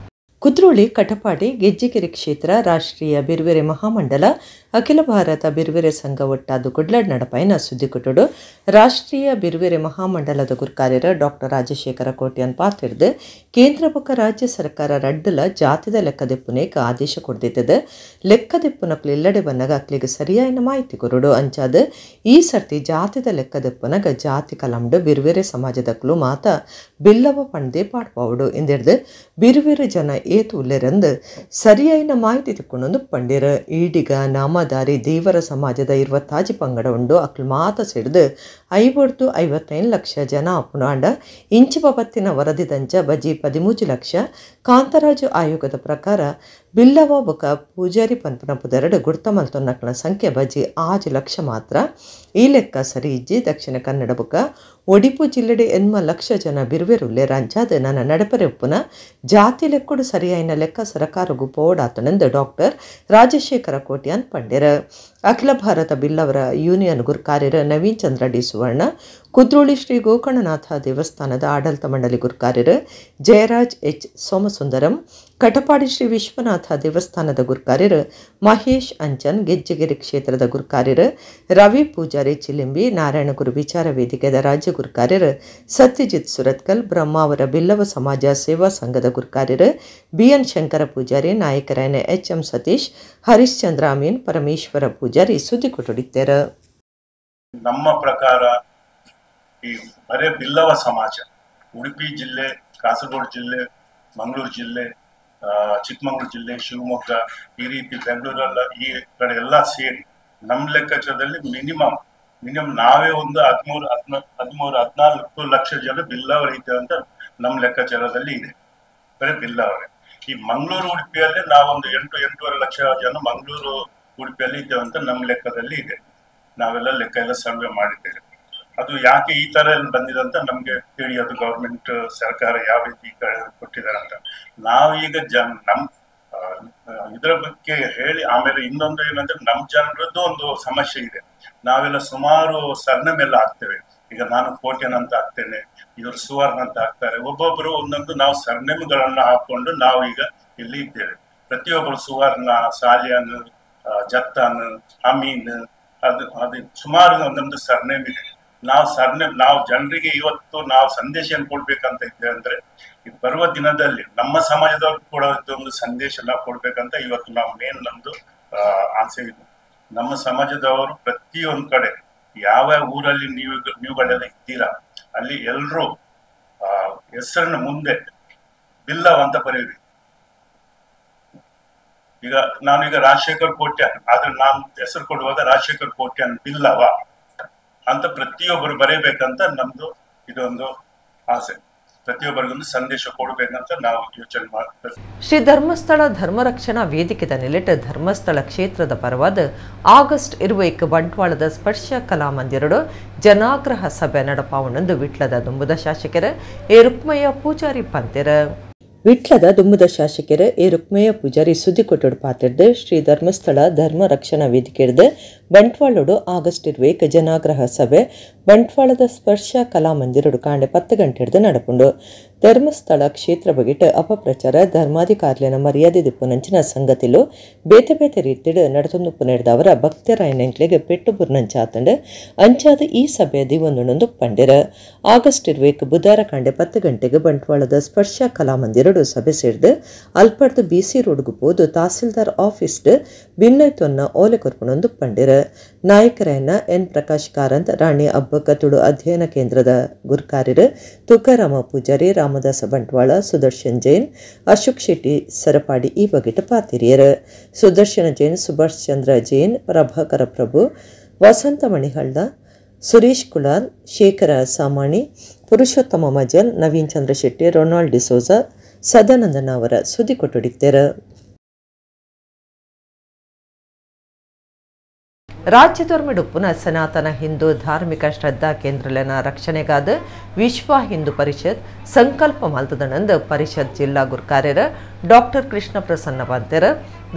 ಕುದ್ರೋಳಿ ಕಟಪಾಡಿ ಗೆಜ್ಜೆಗೆರೆ ಕ್ಷೇತ್ರ ರಾಷ್ಟ್ರೀಯ ಬಿರುವೆರೆ ಮಹಾಮಂಡಲ ಅಖಿಲ ಭಾರತ ಬಿರುವೆರೆ ಸಂಘ ಒಟ್ಟಾದು ಕುಡ್ಲಡ್ ನಡಪಾಯಿನ ಸುದ್ದಿಕೊಟೋಡು ರಾಷ್ಟ್ರೀಯ ಬಿರುವೆರೆ ಮಹಾಮಂಡಲದ ಗುರ್ಕಾರ್ಯರ ಡಾಕ್ಟರ್ ರಾಜಶೇಖರ ಕೋಟ್ಯಾನ್ ಪಾತಿರ್ದು ಕೇಂದ್ರ ಬೊಕ್ಕ ರಾಜ್ಯ ಸರ್ಕಾರ ರಡ್ಡಲ ಜಾತಿದ ಲೆಕ್ಕದೆಪ್ಪುನೇಕ ಆದೇಶ ಕೊಡ್ದಿತ್ತದ. ಲೆಕ್ಕದೆಪ್ಪುನಕ್ಲು ಎಲ್ಲಡೆ ಬನ್ನಗ ಅಕ್ಲಿಗೆ ಸರಿಯಾಯಿನ ಮಾಹಿತಿ ಕೊರಡು ಅಂಚಾದ ಈ ಸರ್ತಿ ಜಾತಿದ ಲೆಕ್ಕದೆಪ್ಪುನಗ ಜಾತಿ ಕಲಂಡು ಬಿರುವೆರೆ ಸಮಾಜದಕ್ಲು ಮಾತ ಬಿಲ್ಲವ ಪಂಡೆ ಪಾಡ್ಪಾವಡು ಎಂದಿರ್ದು ಬಿರುವೆರೆ ಜನ ಏತು ಉಲ್ಲೆರಂದು ಸರಿಯಾಯಿನ ಮಾಹಿತಿ ತಿಕ್ಕೊಂಡೊಂದು ಪಂಡಿರ. ಈಡಿಗ ನಾಮಧಾರಿ ದೇವರ ಸಮಾಜದ 26 ಪಂಗಡ ಉಂಡು. ಅಕ್ಲು ಮಾತ ಸಿಡ್ದು 50-55 ಲಕ್ಷ ಜನ ಅಪ್ಪುನಾಂಡ ಇಂಚಿಪ ಪತ್ತಿನ ವರದಿದಂಚ ಬಜಿ 13 ಲಕ್ಷ. ಕಾಂತರಾಜು ಆಯೋಗದ ಪ್ರಕಾರ ಬಿಲ್ಲವ ಬೊಕ ಪೂಜಾರಿ ಪನ್ಪುನ ಪುದರಡು ಗುರ್ತಮಲ್ತೊನ್ನಕ್ಲ ಸಂಖ್ಯೆ ಬಜಿ 6 ಲಕ್ಷ ಮಾತ್ರ. ಈ ಲೆಕ್ಕ ಸರಿ ಇಜ್ಜಿ. ದಕ್ಷಿಣ ಕನ್ನಡ ಬೊಕ ಒಡಿಪು ಜಿಲ್ಲೆಡೆ 8 ಲಕ್ಷ ಜನ ಬಿರುವೆರುಲ್ಲೆ ರಂಚಾದ ನನ್ನ ನಡಪರೆ ಉಪ್ಪುನ ಜಾತಿ ಲೆಕ್ಕಡು ಸರಿಯಾಯಿನ ಲೆಕ್ಕ ಸರಕಾರಗು ಪೋಡಾತನೆಂದು ಡಾಕ್ಟರ್ ರಾಜಶೇಖರ ಕೋಟ್ಯಾನ್ ಪಂಡಿರ. ಅಖಿಲ ಭಾರತ ಬಿಲ್ಲವರ ಯೂನಿಯನ್ ಗುರ್ಕಾರ್ಯರ ನವೀನ್ ಚಂದ್ರ ಡಿ ಸುವರ್ಣ, ಕುದ್ರೋಳಿ ಶ್ರೀ ಗೋಕರ್ಣನಾಥ ದೇವಸ್ಥಾನದ ಆಡಳಿತ ಮಂಡಳಿ ಗುರ್ಕಾರ್ಯರು ಜಯರಾಜ್ ಎಚ್ ಸೋಮಸುಂದರಂ, ಕಟಪಾಡಿ ಶ್ರೀ ವಿಶ್ವನಾಥ ದೇವಸ್ಥಾನದ ಗುರ್ಕಾರ್ಯರು ಮಹೇಶ್ ಅಂಚನ್, ಗೆಜ್ಜೆಗೆರೆ ಕ್ಷೇತ್ರದ ಗುರ್ಕಾರ್ಯರು ರವಿ ಪೂಜಾರಿ ಚಿಲಿಂಬಿ, ನಾರಾಯಣಗುರು ವಿಚಾರ ವೇದಿಕೆದ ರಾಜ್ಯ ಗುರ್ಕಾರ್ಯರು ಸತ್ಯಜಿತ್ ಸುರತ್ಕಲ್, ಬ್ರಹ್ಮಾವರ ಬಿಲ್ಲವ ಸಮಾಜ ಸೇವಾ ಸಂಘದ ಗುರ್ಕಾರ್ಯರು ಬಿಎನ್ ಶಂಕರ ಪೂಜಾರಿ, ನಾಯಕರಾಯನ ಎಚ್ ಎಂ ಸತೀಶ್, ಹರಿಶ್ಚಂದ್ರ ಅಮೀನ್, ಪರಮೇಶ್ವರ ಪೂಜಾರಿ ಸುದ್ದಿ ಕೊಟ್ಟುಡಿದ್ದಾರೆ. ನಮ್ಮ ಪ್ರಕಾರ ಈ ಬರೇ ಬಿಲ್ಲವ ಸಮಾಜ ಉಡುಪಿ ಜಿಲ್ಲೆ, ಕಾಸರಗೋಡು ಜಿಲ್ಲೆ, ಮಂಗಳೂರು ಜಿಲ್ಲೆ, ಚಿಕ್ಕಮಗಳೂರು ಜಿಲ್ಲೆ, ಶಿವಮೊಗ್ಗ, ಈ ರೀತಿ ಬೆಂಗಳೂರೆಲ್ಲ ಈ ಕಡೆ ಎಲ್ಲ ಸೇರಿ ನಮ್ಮ ಲೆಕ್ಕಾಚಾರದಲ್ಲಿ ಮಿನಿಮಮ್ ನಾವೇ ಒಂದು 13-14 ಲಕ್ಷ ಜನ ಬಿಲ್ಲವರು ಇದ್ದೇವೆ ಅಂತ ನಮ್ಮ ಲೆಕ್ಕಾಚಾರದಲ್ಲಿ ಇದೆ. ಬರೀ ಬಿಲ್ಲವರೇ. ಈ ಮಂಗಳೂರು ಉಡುಪಿಯಲ್ಲಿ ನಾವೊಂದು 8-8.5 ಲಕ್ಷ ಜನ ಮಂಗಳೂರು ಉಡುಪಿಯಲ್ಲಿ ಇದ್ದೇವೆ ಅಂತ ನಮ್ಮ ಲೆಕ್ಕದಲ್ಲಿ ಇದೆ. ನಾವೆಲ್ಲ ಲೆಕ್ಕ ಎಲ್ಲ ಸರ್ವೆ ಮಾಡಿದ್ದೇವೆ. ಅದು ಯಾಕೆ ಈ ತರ ಬಂದಿದೆ ಅಂತ ನಮ್ಗೆ ತಿಳಿಯೋದು, ಗೌರ್ಮೆಂಟ್ ಸರ್ಕಾರ ಯಾವ ರೀತಿ ಕೊಟ್ಟಿದ್ದಾರೆ ಅಂತ. ನಾವೀಗ ನಮ್ ಇದರ ಬಗ್ಗೆ ಹೇಳಿ ಆಮೇಲೆ ಇನ್ನೊಂದು ಏನಂದ್ರೆ ನಮ್ಮ ಜನರದ್ದು ಒಂದು ಸಮಸ್ಯೆ ಇದೆ. ನಾವೆಲ್ಲ ಸುಮಾರು ಸರ್ನೇಮ್ ಎಲ್ಲ ಹಾಕ್ತೇವೆ. ಈಗ ನಾನು ಕೋಟ್ಯನ್ ಅಂತ ಹಾಕ್ತೇನೆ, ಇವರು ಸುವರ್ಣ ಅಂತ ಹಾಕ್ತಾರೆ, ಒಬ್ಬೊಬ್ಬರು ಒಂದೊಂದು ನಾವು ಸರ್ನೇಮ್ಗಳನ್ನ ಹಾಕೊಂಡು ನಾವು ಈಗ ಇಲ್ಲಿ ಇದ್ದೇವೆ. ಪ್ರತಿಯೊಬ್ಬರು ಸುವರ್ಣ, ಸಾಲಿಯಾನ್, ಜತ್ತಾನ್, ಅಮೀನ್, ಅದು ಅದು ಸುಮಾರು ನಮ್ದು ಸರ್ನೇಮ್ ಇದೆ. ನಾವು ಸರ್ನೇಮ್ ನಾವು ಜನರಿಗೆ ಇವತ್ತು ನಾವು ಸಂದೇಶ ಏನ್ ಕೊಡ್ಬೇಕಂತ ಇದ್ದೇವೆ ಅಂದ್ರೆ, ಬರುವ ದಿನದಲ್ಲಿ ನಮ್ಮ ಸಮಾಜದವ್ರು ಕೂಡ ಒಂದು ಸಂದೇಶ ನಾವು ಕೊಡ್ಬೇಕಂತ ಇವತ್ತು ನಾವು ಮೇನ್ ನಮ್ದು ಆಸೆ ಇದೆ. ನಮ್ಮ ಸಮಾಜದವರು ಪ್ರತಿಯೊಂದ್ ಕಡೆ ಯಾವ ಊರಲ್ಲಿ ನೀವುಗಳೆಲ್ಲ ಇದ್ದೀರಾ ಅಲ್ಲಿ ಎಲ್ರೂ ಹೆಸರನ್ನ ಮುಂದೆ ಬಿಲ್ಲವ ಅಂತ ಬರೀರಿ. ಈಗ ನಾನೀಗ ರಾಜಶೇಖರ್ ಕೋಟ್ಯಾನ್, ಆದ್ರೆ ನಾನು ಹೆಸರು ಕೊಡುವಾಗ ರಾಜಶೇಖರ್ ಕೋಟ್ಯಾನ್ ಬಿಲ್ಲವ ಅಂತ ಪ್ರತಿಯೊಬ್ಬರು ಬರೀಬೇಕಂತ ನಮ್ದು ಇದೊಂದು ಆಸೆ. ಪ್ರತಿಯೊಬ್ಬರಿಗೊಂದು ಸಂದೇಶ ಕೊಡಬೇಕಂತ ನಾವು ಯೋಚನೆ ಮಾಡ್ತೇವೆ. ಶ್ರೀ ಧರ್ಮಸ್ಥಳ ಧರ್ಮರಕ್ಷಣಾ ವೇದಿಕೆದ ನೆಲೆಟ ಧರ್ಮಸ್ಥಳ ಕ್ಷೇತ್ರದ ಪರವಾದ ಆಗಸ್ಟ್ 21 ಬಂಟ್ವಾಳದ ಸ್ಪರ್ಶ ಕಲಾಮಂದಿರಡು ಜನಾಗ್ರಹ ಸಭೆ ನಡಪಾವಣಂದು ವಿಟ್ಲದ ದುಂಬುದ ಶಾಸಕರ ಎ ರುಕ್ಮಯ್ಯ ಪೂಜಾರಿ ಪಂತೆರ. ವಿಟ್ಲದ ದುಮ್ಮದ ಶಾಸಕರ ಎ ರುಕ್ಮಯ್ಯ ಪೂಜಾರಿ ಸುದ್ದಿ ಕೊಟ್ಟಡು ಪಾತಿರ್ದು ಶ್ರೀ ಧರ್ಮಸ್ಥಳ ಧರ್ಮ ರಕ್ಷಣಾ ವೇದಿಕೆರ್ದು ಬಂಟ್ವಾಳೋಡು ಆಗಸ್ಟ್ 21 ಜನಾಗ್ರಹ ಸಭೆ ಬಂಟ್ವಾಳದ ಸ್ಪರ್ಶ ಕಲಾಮಂದಿರಡು ಕಾಂಡೆ 10 ಗಂಟೆಡ್ದು ನಡಪುಂಡು. ಧರ್ಮಸ್ಥಳ ಕ್ಷೇತ್ರ ಬಗೆಟ ಅಪಪ್ರಚಾರ, ಧರ್ಮಾಧಿಕಾರಿನ ಮರ್ಯಾದೆ ದಿಪ್ಪುನಂಚಿನ ಸಂಗತಿಲು ಬೇತೆ ಬೇತೆ ರೀತಿಡು ನಡತೊಂದು ಪುನೆಡ್ದವರ ಭಕ್ತರಾಯನೆಂಕ್ಲೆಗೆ ಪೆಟ್ಟು ಬುರ್ನಂಚಾತಂಡು ಅಂಚಾದ ಈ ಸಭೆ ದಿವೊಂದುಣೊಂದು ಪಂಡಿರ. ಆಗಸ್ಟ್ 21 ಬುಧಾರ ಕಾಂಡೆ 10 ಗಂಟೆಗೆ ಬಂಟ್ವಾಳದ ಸ್ಪರ್ಶ ಕಲಾಮಂದಿರಡು ಸಭೆ ಸೇರ್ದು ಅಲ್ಪಡ್ದು ಬಿಸಿ ರೋಡ್ಗು ಪೋದು ತಹಸೀಲ್ದಾರ್ ಆಫೀಸ್ಡ್ ಬಿನ್ನೈತೊನ್ನ ಓಲೆ ಕೊರ್ಪುಣೊಂದು ಪಂಡಿರ. ನಾಯಕರಾಯನ ಎನ್ ಪ್ರಕಾಶ್ ಕಾರಂತ್, ರಾಣಿ ಅಬ್ಬಕ್ಕ ತುಳು ಅಧ್ಯಯನ ಕೇಂದ್ರದ ಗುರ್ಕಾರ್ಯರು ತುಕಾರಾಮ ಪೂಜಾರಿ, ರಾಮದಾಸ ಬಂಟ್ವಾಳ, ಸುದರ್ಶನ್ ಜೈನ್, ಅಶೋಕ್ ಶೆಟ್ಟಿ ಸರಪಾಡಿ ಈ ಬಗೆಟ ಪಾತಿರಿಯರು. ಸುದರ್ಶನ ಜೈನ್, ಸುಭಾಷ್ ಚಂದ್ರ ಜೈನ್, ಪ್ರಭಾಕರ ಪ್ರಭು, ವಸಂತ ಮಣಿಹಳ್ಳ, ಸುರೇಶ್ ಕುಲಾಲ್, ಶೇಖರ ಸಾಮಾಣಿ, ಪುರುಷೋತ್ತಮ ಮಜಲ್, ನವೀನ್ ಚಂದ್ರ ಶೆಟ್ಟಿ, ರೊನಾಲ್ಡ್ ಡಿಸೋಜಾ, ಸದಾನಂದನ ಅವರ ಸುದ್ದಿ ಕೊಟ್ಟುಡಿದ್ದಾರೆ. ರಾಜ್ಯದೊರ್ಮೆಡುಪ್ಪುನ ಸನಾತನ ಹಿಂದೂ ಧಾರ್ಮಿಕ ಶ್ರದ್ಧಾ ಕೇಂದ್ರಲನ ರಕ್ಷಣೆಗಾದ ವಿಶ್ವ ಹಿಂದೂ ಪರಿಷತ್ ಸಂಕಲ್ಪ ಮಲ್ತದನಂದ ಪರಿಷತ್ ಜಿಲ್ಲಾ ಗುರ್ಕಾರ್ಯರ ಡಾಕ್ಟರ್ ಕೃಷ್ಣ ಪ್ರಸನ್ನ ಪಂತೆರ.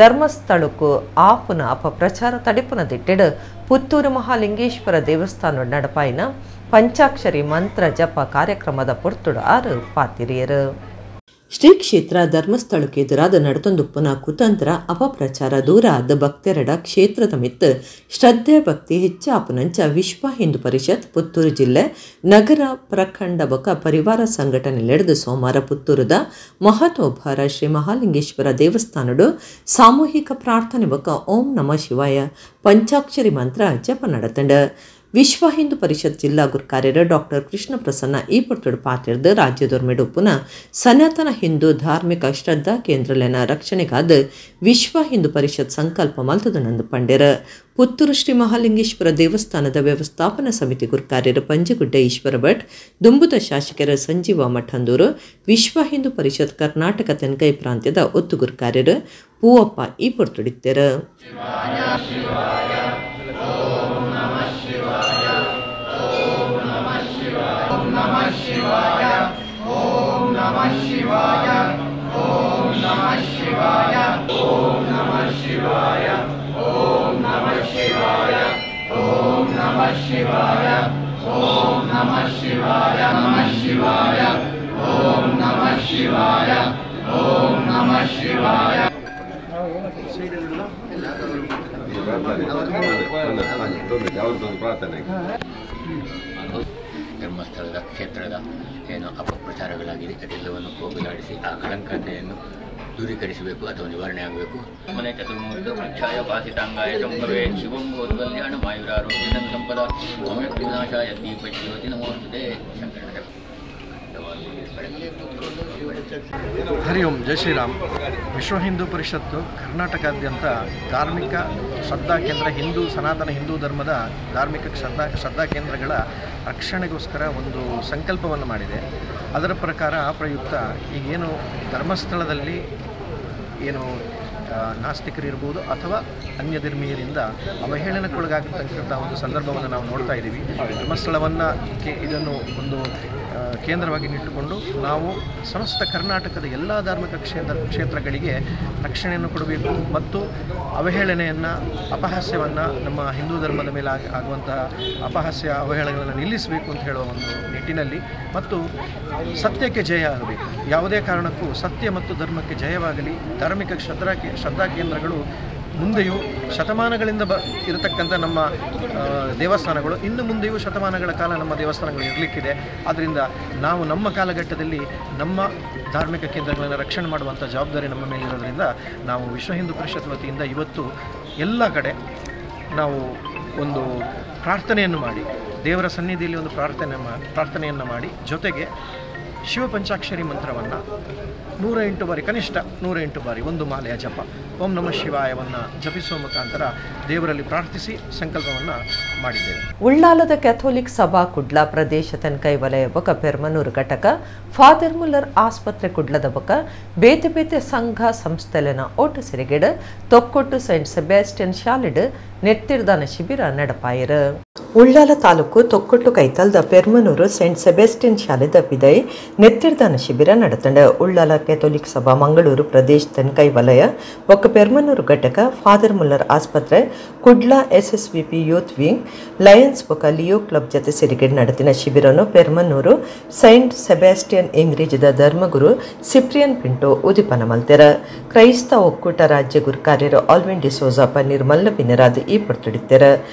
ಧರ್ಮಸ್ಥಳಕ್ಕೂ ಆಪುನ ಅಪಪ್ರಚಾರ ತಡಿಪುನ ದಿಟ್ಟಿಡು ಪುತ್ತೂರು ಮಹಾಲಿಂಗೇಶ್ವರ ದೇವಸ್ಥಾನ ನಡಪಾಯಿನ ಪಂಚಾಕ್ಷರಿ ಮಂತ್ರ ಜಪ ಕಾರ್ಯಕ್ರಮದ ಪೊರ್ತುಡು ಆರು ಪಾತಿರಿಯರು. ಶ್ರೀ ಕ್ಷೇತ್ರ ಧರ್ಮಸ್ಥಳಕ್ಕೆ ಎದುರಾದ ನಡತೊಂದುಪ್ಪುನ ಕುತಂತ್ರ ಅಪಪ್ರಚಾರ ದೂರ ಆದ ಭಕ್ತರೆಡ ಕ್ಷೇತ್ರದ ಮಿತ್ತು ಶ್ರದ್ಧೆ ಭಕ್ತಿ ಹೆಚ್ಚಾಪುನಂಚ ವಿಶ್ವ ಹಿಂದೂ ಪರಿಷತ್ ಪುತ್ತೂರು ಜಿಲ್ಲೆ ನಗರ ಪ್ರಖಂಡ ಬೊಕ ಪರಿವಾರ ಸಂಘಟನೆ ನಡೆದು ಸೋಮವಾರ ಪುತ್ತೂರುದ ಮಹತ್ವಭಾರ ಶ್ರೀ ಮಹಾಲಿಂಗೇಶ್ವರ ದೇವಸ್ಥಾನಡು ಸಾಮೂಹಿಕ ಪ್ರಾರ್ಥನೆ ಬೊಕ ಓಂ ನಮ ಶಿವಾಯ ಪಂಚಾಕ್ಷರಿ ಮಂತ್ರ ಜಪ ನಡತಂಡ. ವಿಶ್ವ ಹಿಂದೂ ಪರಿಷತ್ ಜಿಲ್ಲಾ ಗುರ್ಕಾರ್ಯರ ಡಾಕ್ಟರ್ ಕೃಷ್ಣ ಪ್ರಸನ್ನ ಈ ಪೊರ್ತುಡು ಪಾತಿರ್ದು ರಾಜ್ಯದೊರ್ಮೆಡುಪ್ಪುನ ಸನಾತನ ಹಿಂದೂ ಧಾರ್ಮಿಕ ಶ್ರದ್ಧಾ ಕೇಂದ್ರಲೆನ ರಕ್ಷಣೆಗಾದ ವಿಶ್ವ ಹಿಂದೂ ಪರಿಷತ್ ಸಂಕಲ್ಪ ಮಲ್ತದನಂದು ಪಂಡೆರ. ಪುತ್ತೂರು ಶ್ರೀ ಮಹಾಲಿಂಗೇಶ್ವರ ದೇವಸ್ಥಾನದ ವ್ಯವಸ್ಥಾಪನಾ ಸಮಿತಿ ಗುರ್ಕಾರ್ಯರ ಪಂಜಗುಡ್ಡೆ ಈಶ್ವರ ಭಟ್, ದುಂಬುದ ಶಾಸಕರ ಸಂಜೀವ ಮಠಂದೂರು, ವಿಶ್ವ ಹಿಂದೂ ಪರಿಷತ್ ಕರ್ನಾಟಕ ತೆನ್ಕೈ ಪ್ರಾಂತ್ಯದ ಒತ್ತು ಗುರ್ಕಾರ್ಯರು ಪೂವಪ್ಪ ಈ ಪೊರ್ತುಡಿತ್ತೆರು. ಧರ್ಮಸ್ಥಳದ ಕ್ಷೇತ್ರದ ಏನು ಅಪಪ್ರಚಾರಗಳಾಗಿದೆ ಅದೆಲ್ಲವನ್ನು ಹೋಗಲಾಡಿಸಿ ಆ ಕಳಂಕತೆಯನ್ನು ದೂರೀಕರಿಸಬೇಕು ಅಥವಾ ನಿವಾರಣೆ ಆಗಬೇಕು. ಮನೆ ಚತುರ್ಮೂರ್ತಿ ವೃಕ್ಷಾಯ ಪಾಸಿತಾಂಗಾಯ ಶಂಭವೇ ಶಿವಂ ಭವತು ಕಲ್ಯಾಣ ಮಾಯುರಾರೋಗ್ಯ ಸಂಪದ ವಿನಾಶಾಯ ದೀಪಜ್ಯೋತಿ ನಮೋಸ್ತುತೆ. ಶಂಕರ. ಹರಿ ಓಂ, ಜೈ ಶ್ರೀರಾಮ್. ವಿಶ್ವ ಹಿಂದೂ ಪರಿಷತ್ತು ಕರ್ನಾಟಕಾದ್ಯಂತ ಧಾರ್ಮಿಕ ಶ್ರದ್ಧಾ ಕೇಂದ್ರ, ಹಿಂದೂ ಸನಾತನ ಹಿಂದೂ ಧರ್ಮದ ಧಾರ್ಮಿಕ ಶ್ರದ್ಧಾ ಕೇಂದ್ರಗಳ ರಕ್ಷಣೆಗೋಸ್ಕರ ಒಂದು ಸಂಕಲ್ಪವನ್ನು ಮಾಡಿದೆ. ಅದರ ಪ್ರಕಾರ ಆ ಪ್ರಯುಕ್ತ ಈಗೇನು ಧರ್ಮಸ್ಥಳದಲ್ಲಿ ಏನು ನಾಸ್ತಿಕರಿರ್ಬೋದು ಅಥವಾ ಅನ್ಯಧರ್ಮೀಯರಿಂದ ಅವಹೇಳನಕ್ಕೊಳಗಾಗತಕ್ಕಂಥ ಒಂದು ಸಂದರ್ಭವನ್ನು ನಾವು ನೋಡ್ತಾ ಇದ್ದೀವಿ. ಧರ್ಮಸ್ಥಳವನ್ನು ಇದನ್ನು ಒಂದು ಕೇಂದ್ರವಾಗಿ ಇಟ್ಟುಕೊಂಡು ನಾವು ಸಮಸ್ತ ಕರ್ನಾಟಕದ ಎಲ್ಲ ಧಾರ್ಮಿಕ ಕ್ಷೇತ್ರಗಳಿಗೆ ರಕ್ಷಣೆಯನ್ನು ಕೊಡಬೇಕು ಮತ್ತು ಅವಹೇಳನೆಯನ್ನು, ಅಪಹಾಸ್ಯವನ್ನು, ನಮ್ಮ ಹಿಂದೂ ಧರ್ಮದ ಮೇಲೆ ಆಗುವಂತಹ ಅಪಹಾಸ್ಯ ಅವಹೇಳನಗಳನ್ನು ನಿಲ್ಲಿಸಬೇಕು ಅಂತ ಹೇಳುವ ಒಂದು ನಿಟ್ಟಿನಲ್ಲಿ ಮತ್ತು ಸತ್ಯಕ್ಕೆ ಜಯ ಆಗಬೇಕು. ಯಾವುದೇ ಕಾರಣಕ್ಕೂ ಸತ್ಯ ಮತ್ತು ಧರ್ಮಕ್ಕೆ ಜಯವಾಗಲಿ. ಧಾರ್ಮಿಕ ಶ್ರದ್ಧಾ ಕೇಂದ್ರಗಳು ಮುಂದೆಯೂ ಶತಮಾನಗಳಿಂದ ಇರತಕ್ಕಂಥ ನಮ್ಮ ದೇವಸ್ಥಾನಗಳು ಇನ್ನು ಮುಂದೆಯೂ ಶತಮಾನಗಳ ಕಾಲ ನಮ್ಮ ದೇವಸ್ಥಾನಗಳು ಇರಲಿಕ್ಕಿದೆ. ಆದ್ದರಿಂದ ನಾವು ನಮ್ಮ ಕಾಲಘಟ್ಟದಲ್ಲಿ ನಮ್ಮ ಧಾರ್ಮಿಕ ಕೇಂದ್ರಗಳನ್ನು ರಕ್ಷಣೆ ಮಾಡುವಂಥ ಜವಾಬ್ದಾರಿ ನಮ್ಮ ಮೇಲಿರೋದ್ರಿಂದ ನಾವು ವಿಶ್ವ ಹಿಂದೂ ಪರಿಷತ್ ವತಿಯಿಂದ ಇವತ್ತು ಎಲ್ಲ ಕಡೆ ನಾವು ಒಂದು ಪ್ರಾರ್ಥನೆಯನ್ನು ಮಾಡಿ, ದೇವರ ಸನ್ನಿಧಿಯಲ್ಲಿ ಒಂದು ಪ್ರಾರ್ಥನೆಯನ್ನು ಮಾಡಿ, ಜೊತೆಗೆ ಶಿವ ಪಂಚಾಕ್ಷರಿ ಮಂತ್ರವನ್ನು 108 ಬಾರಿ, ಕನಿಷ್ಠ 108 ಬಾರಿ ಒಂದು ಮಾಲೆಯ ಜಪ, ಓಂ ನಮಃ ಶಿವಾಯವನ್ನು ಜಪಿಸುವ ಮುಖಾಂತರ ದೇವರಲ್ಲಿ ಪ್ರಾರ್ಥಿಸಿ ಸಂಕಲ್ಪವನ್ನು ಮಾಡಿದ್ದೇವೆ. ಉಳ್ಳಾಲದ ಕ್ಯಾಥೋಲಿಕ್ ಸಭಾ ಕುಡ್ಲ ಪ್ರದೇಶ ತನ್ಕೈ ವಲಯ ಬೊಕ ಪೆರ್ಮನೂರು ಘಟಕ, ಫಾದರ್ ಮುಲ್ಲರ್ ಆಸ್ಪತ್ರೆ ಕುಡ್ಲದ ಬೊಕ ಬೇತೆ ಬೇತೆ ಸಂಘ ಸಂಸ್ಥೆಲೆನ ಓಟು ಸಿರಿಗೆಡ್ ತೊಕ್ಕೊಟ್ಟು ಸೈಂಟ್ ಸೆಬಾಸ್ಟಿಯನ್ ಶಾಲೆಡ್ ನೆತ್ತಿರ್ದಾನ ಶಿಬಿರ ನಡಪಾಯರು. ಉಳ್ಳಾಲ ತಾಲೂಕು ತೊಕ್ಕೊಟ್ಟು ಕೈತಲ್ದ ಪೆರ್ಮನೂರು ಸೈಂಟ್ ಸೆಬಾಸ್ಟಿಯನ್ ಶಾಲೆದ ಪಿದೈ ನೆತ್ತಿರ್ದಾನ ಶಿಬಿರ ನಡತಂಡ. ಉಳ್ಳಾಲ ಕ್ಯಾಥೋಲಿಕ್ ಸಭಾ ಮಂಗಳೂರು ಪ್ರದೇಶ ತನ್ಕೈ ವಲಯ ಬೊಕ್ಕ ಪೆರ್ಮನೂರು ಘಟಕ, ಫಾದರ್ ಮುಲ್ಲರ್ ಆಸ್ಪತ್ರೆ Kudla, SSVP youth wing, Lions ಬೊಕ್ಕ ಲಿಯೋ ಕ್ಲಬ್ ಜತೆ ಸಿರಿಗೆಡ್ ನಡೆತಿನ ಶಿಬಿರನ್ನು ಪೆರ್ಮನೂರು ಸೈಂಟ್ ಸೆಬಾಸ್ಟಿಯನ್ ಇಂಗ್ರೀಜದ ಧರ್ಮಗುರು ಸಿಪ್ರಿಯನ್ ಪಿಂಟೋ ಉದಿಪನ ಮಲ್ತೆರ. ಕ್ರೈಸ್ತ ಒಕ್ಕೂಟ ರಾಜ್ಯ ಗುರುಕಾರ್ಯರು ಆಲ್ವಿನ್ ಡಿಸೋಜಾ ಪನ್ನೀರ್ ಮಲ್ಲಪಿನರಾದ ಈ ಪೊರ್ತುಡಿತ್ತೆರ.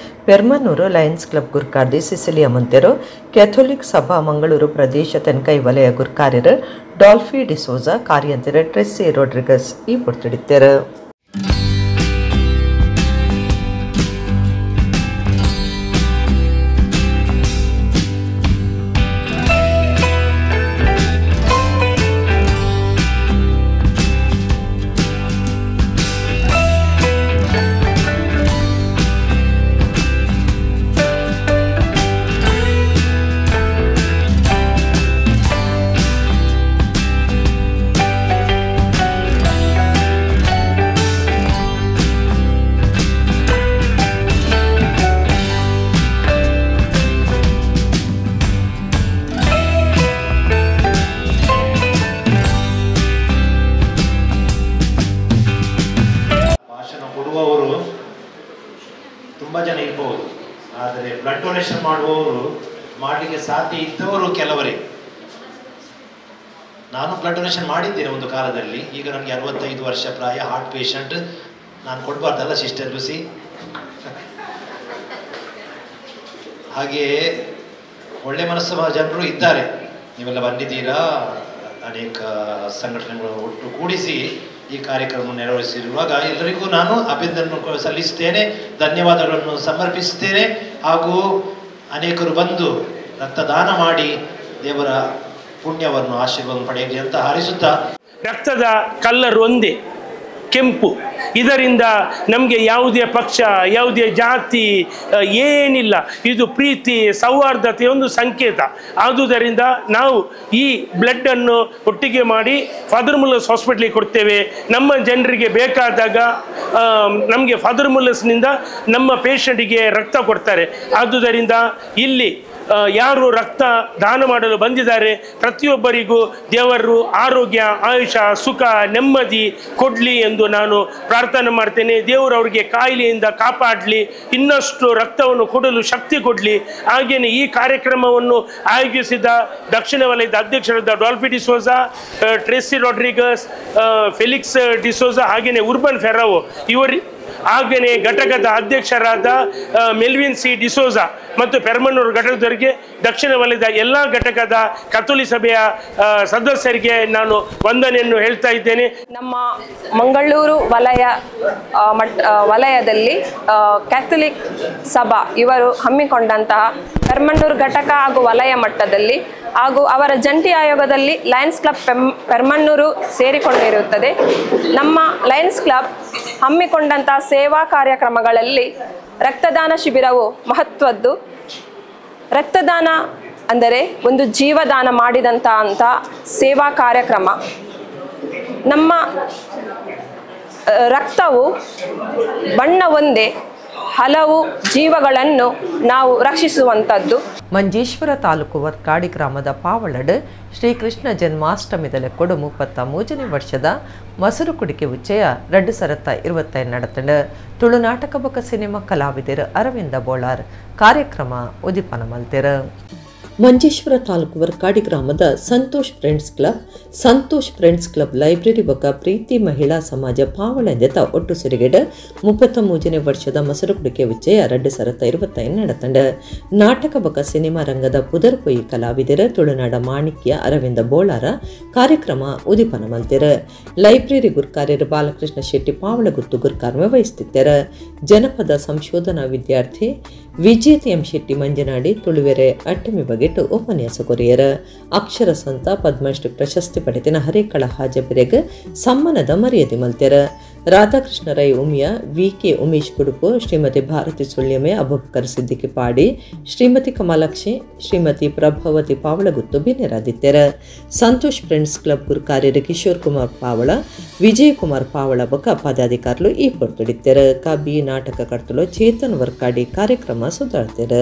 ಪೆರ್ಮನೂರು ಲಯನ್ಸ್ ಕ್ಲಬ್ ಗುರ್ಕಾರ್ದಿ ಸಿಸಿಲಿಯಾ ಮುಂತೆರು, ಕ್ಯಾಥೋಲಿಕ್ ಸಭಾ ಮಂಗಳೂರು ಪ್ರದೇಶ ತೆನ್ಕೈ ವಲಯ ಗುರ್ಕಾರ್ಯರು ಡಾಲ್ಫಿ ಡಿಸೋಜಾ, ಕಾರ್ಯಂತರ ಟ್ರೆಸ್ಸಿ ರೋಡ್ರಿಗಸ್ ಈ ಪೊರ್ತುಡಿತ್ತೆರು. ಬ್ಲಡ್ ಡೊನೇಷನ್ ಮಾಡುವವರು ಮಾಡಲಿಕ್ಕೆ ಸಾಧ್ಯ ಇದ್ದವರು ಕೆಲವರೇ. ನಾನು ಬ್ಲಡ್ ಡೊನೇಷನ್ ಮಾಡಿದ್ದೇನೆ ಒಂದು ಕಾಲದಲ್ಲಿ. ಈಗ ನನಗೆ 65 ವರ್ಷ ಪ್ರಾಯ, ಹಾರ್ಟ್ ಪೇಷಂಟ್. ನಾನು ಕೊಡಬಾರ್ದಲ್ಲ ಸಿಸ್ಟರ್ ಲೂಸಿ? ಹಾಗೆಯೇ ಒಳ್ಳೆ ಮನಸ್ಸು ಜನರು ಇದ್ದಾರೆ. ನೀವೆಲ್ಲ ಬಂದಿದ್ದೀರಾ, ಅನೇಕ ಸಂಘಟನೆಗಳು ಒಟ್ಟು ಕೂಡಿಸಿ ಈ ಕಾರ್ಯಕ್ರಮವನ್ನು ನೆರವೇರಿಸಿರುವಾಗ ಎಲ್ಲರಿಗೂ ನಾನು ಅಭಿನಂದನೆ ಸಲ್ಲಿಸುತ್ತೇನೆ, ಧನ್ಯವಾದಗಳನ್ನು ಸಮರ್ಪಿಸುತ್ತೇನೆ. ಹಾಗೂ ಅನೇಕರು ಬಂದು ರಕ್ತದಾನ ಮಾಡಿ ದೇವರ ಪುಣ್ಯವನ್ನು ಆಶೀರ್ವಾದ ಪಡೆಯಲಿ ಅಂತ ಹಾರೈಸುತ್ತಾ, ರಕ್ತದ ಕಲ್ಲರ್ ಒಂದೇ, ಕೆಂಪು. ಇದರಿಂದ ನಮಗೆ ಯಾವುದೇ ಪಕ್ಷ, ಯಾವುದೇ ಜಾತಿ ಏನಿಲ್ಲ. ಇದು ಪ್ರೀತಿ, ಸೌಹಾರ್ದತೆಯ ಒಂದು ಸಂಕೇತ. ಆದುದರಿಂದ ನಾವು ಈ ಬ್ಲಡ್ಡನ್ನು ಒಟ್ಟಿಗೆ ಮಾಡಿ ಫಾದರ್ ಮುಲ್ಲರ್ಸ್ ಹಾಸ್ಪಿಟ್ಲಿಗೆ ಕೊಡ್ತೇವೆ. ನಮ್ಮ ಜನರಿಗೆ ಬೇಕಾದಾಗ ನಮಗೆ ಫಾದರ್ ಮುಲ್ಲರ್ಸ್ನಿಂದ ನಮ್ಮ ಪೇಷಂಟಿಗೆ ರಕ್ತ ಕೊಡ್ತಾರೆ. ಆದುದರಿಂದ ಇಲ್ಲಿ ಯಾರು ರಕ್ತ ದಾನ ಮಾಡಲು ಬಂದಿದ್ದಾರೆ ಪ್ರತಿಯೊಬ್ಬರಿಗೂ ದೇವರು ಆರೋಗ್ಯ, ಆಯುಷ, ಸುಖ, ನೆಮ್ಮದಿ ಕೊಡಲಿ ಎಂದು ನಾನು ಪ್ರಾರ್ಥನೆ ಮಾಡ್ತೇನೆ. ದೇವರು ಅವರಿಗೆ ಕಾಯಿಲೆಯಿಂದ ಕಾಪಾಡಲಿ, ಇನ್ನಷ್ಟು ರಕ್ತವನ್ನು ಕೊಡಲು ಶಕ್ತಿ ಕೊಡಲಿ. ಹಾಗೆಯೇ ಈ ಕಾರ್ಯಕ್ರಮವನ್ನು ಆಯೋಜಿಸಿದ ದಕ್ಷಿಣ ವಲಯದ ಅಧ್ಯಕ್ಷರಾದ Dolphy D'Souza, Tracy Rodrigues, Felix D'Souza, ಹಾಗೆಯೇ ಉರ್ಬನ್ ಫೆರಾವೋ ಇವರು, ಹಾಗೆಯೇ ಘಟಕದ ಅಧ್ಯಕ್ಷರಾದ ಮೆಲ್ವಿನ್ ಸಿ ಡಿಸೋಜಾ ಮತ್ತು ಪೆರ್ಮನೂರು ಘಟಕದವರಿಗೆ, ದಕ್ಷಿಣ ವಲಯದ ಎಲ್ಲ ಘಟಕದ ಕಥೋಲಿ ಸಭೆಯ ಸದಸ್ಯರಿಗೆ ನಾನು ವಂದನೆಯನ್ನು ಹೇಳ್ತಾ ಇದ್ದೇನೆ. ನಮ್ಮ ಮಂಗಳೂರು ವಲಯದಲ್ಲಿ ಕ್ಯಾಥಲಿಕ್ ಸಭಾ ಇವರು ಹಮ್ಮಿಕೊಂಡಂತಹ ಪೆರ್ಮನ್ನೂರು ಘಟಕ ಹಾಗೂ ವಲಯ ಮಟ್ಟದಲ್ಲಿ ಹಾಗೂ ಅವರ ಜಂಟಿ ಆಯೋಗದಲ್ಲಿ ಲಯನ್ಸ್ ಕ್ಲಬ್ ಪೆರ್ಮನ್ನೂರು ಸೇರಿಕೊಂಡಿರುತ್ತದೆ. ನಮ್ಮ ಲಯನ್ಸ್ ಕ್ಲಬ್ ಹಮ್ಮಿಕೊಂಡಂತಹ ಸೇವಾ ಕಾರ್ಯಕ್ರಮಗಳಲ್ಲಿ ರಕ್ತದಾನ ಶಿಬಿರವು ಮಹತ್ವದ್ದು. ರಕ್ತದಾನ ಅಂದರೆ ಒಂದು ಜೀವದಾನ ಮಾಡಿದಂಥ ಅಂಥ ಸೇವಾ ಕಾರ್ಯಕ್ರಮ. ನಮ್ಮ ರಕ್ತವು ಬಣ್ಣ ಒಂದೇ, ಹಲವು ಜೀವಗಳನ್ನು ನಾವು ರಕ್ಷಿಸುವಂಥದ್ದು. ಮಂಜೇಶ್ವರ ತಾಲೂಕು ವರ್ಕಾಡಿ ಗ್ರಾಮದ ಪಾವಳಡ್ ಶ್ರೀಕೃಷ್ಣ ಜನ್ಮಾಷ್ಟಮಿದ ಲೆಕ್ಕೊಡು 33ನೇ ವರ್ಷದ ಮಸರು ಕುಡಿಕೆ ಉಚ್ಚಯ 2025 നടത്തുണ്ട്. ತುಳುನಾಟಕ ಬೊಕ ಸಿನಿಮಾ ಕಲಾವಿದರು ಅರವಿಂದ ಬೋಳಾರ್ ಕಾರ್ಯಕ್ರಮ ಉದಿಪನ ಮಲ್ತೆರು. ಮಂಜೇಶ್ವರ ತಾಲೂಕು ವರ್ಕಾಡಿ ಗ್ರಾಮದ Santosh friends club, Santosh friends club library ಬೊಕ ಪ್ರೀತಿ ಮಹಿಳಾ ಸಮಾಜ ಪಾವಳಂದೆತ ಒಟ್ಟು ಸಿರಿಗೆಡ್ 33ನೇ ವರ್ಷದ ಮಸರು ಕುಡಿಕೆ ಉಚ್ಚಯ 2025 നടത്തുണ്ട്. ನಾಟಕ ಬೊಕ ಸಿನಿಮಾ ರಂಗದ ಪುದರ್ ಪೊಯಿ ಕಲಾವಿದರ ತುಳುನಾಡ ಮಾಣಿಕ್ಯ ಅರವಿಂದ ಬೋಳಾರ ಕಾರ್ಯಕ್ರಮ ಉದಿಪನ ಮಲ್ತೆರು. ಲೈಬ್ರರಿ ಗುರ್ಕಾರ್ಯರು ಬಾಲಕೃಷ್ಣ ಶೆಟ್ಟಿ ಪಾವಳಗುತ್ತು ಗುರ್ಕಾರ್ಮೆ ವಹಿಸುತ್ತಿದ್ದರು. ಜನಪದ ಸಂಶೋಧನಾ ವಿದ್ಯಾರ್ಥಿ ವಿಜೇತ್ ಎಂ ಶೆಟ್ಟಿ ಮಂಜನಾಡಿ ತುಳುವೆರೆ ಅಟ್ಟಮಿ ಬಗೆಟ್ಟು ಉಪನ್ಯಾಸ ಕೊರಿಯರ. ಅಕ್ಷರ ಸಂತ ಪದ್ಮಶ್ರೀ ಪ್ರಶಸ್ತಿ ಪಡೆದಿನ ಹರೇಕಳ ಹಾಜಬೆರೆಗ್ ಸಮ್ಮಾನದ ಮರ್ಯಾದೆ ಮಲ್ತೆರ. ರಾಧಾಕೃಷ್ಣ ರೈ ಉಮಿಯಾ, ವಿ ಕೆ ಉಮೇಶ್ ಕುಡುಪು, ಶ್ರೀಮತಿ ಭಾರತಿ ಸುಳ್ಯಮೆ, ಅಬೂಬಕರ್ ಸಿದ್ದಿಕಿ ಪಾಡಿ, ಶ್ರೀಮತಿ ಕಮಲಾಕ್ಷಿ, ಶ್ರೀಮತಿ ಪ್ರಭಾವತಿ ಪಾವಳಗುತ್ತು ಬಿನ್ನೆರಾದಿತ್ಯರ. ಸಂತೋಷ್ ಫ್ರೆಂಡ್ಸ್ ಕ್ಲಬ್ ಗುರುಕಾರ್ಯರು ಕಿಶೋರ್ ಕುಮಾರ್ ಪಾವಳ, ವಿಜಯ್ ಕುಮಾರ್ ಪಾವಳ ಬೊಕ ಪದಾಧಿಕಾರಿಲು ಈ ಪೊರ್ತುಡಿತ್ತೆರ. ಕಬಿ ನಾಟಕ ಕರ್ತಲು ಚೇತನ್ ವರ್ಕಾಡಿ ಕಾರ್ಯಕ್ರಮ ಸುಧಾರ್ತೆರ.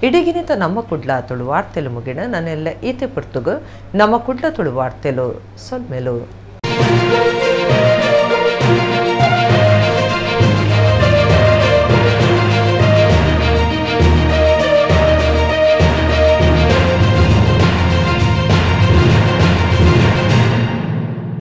ಇಡೀಗಿನಿತ ನಮ್ಮ ಕುಡ್ಲ ತುಳು ವಾರ್ತೆಲು ಮುಗಿಣ ನನ್ನೆಲ್ಲ ಈತೆ ಪುರ್ತುಗು ನಮ್ಮ ಕುಡ್ಲ ತುಳು ವಾರ್ತೆಲು ಸೊಲ್ಮೆಲು.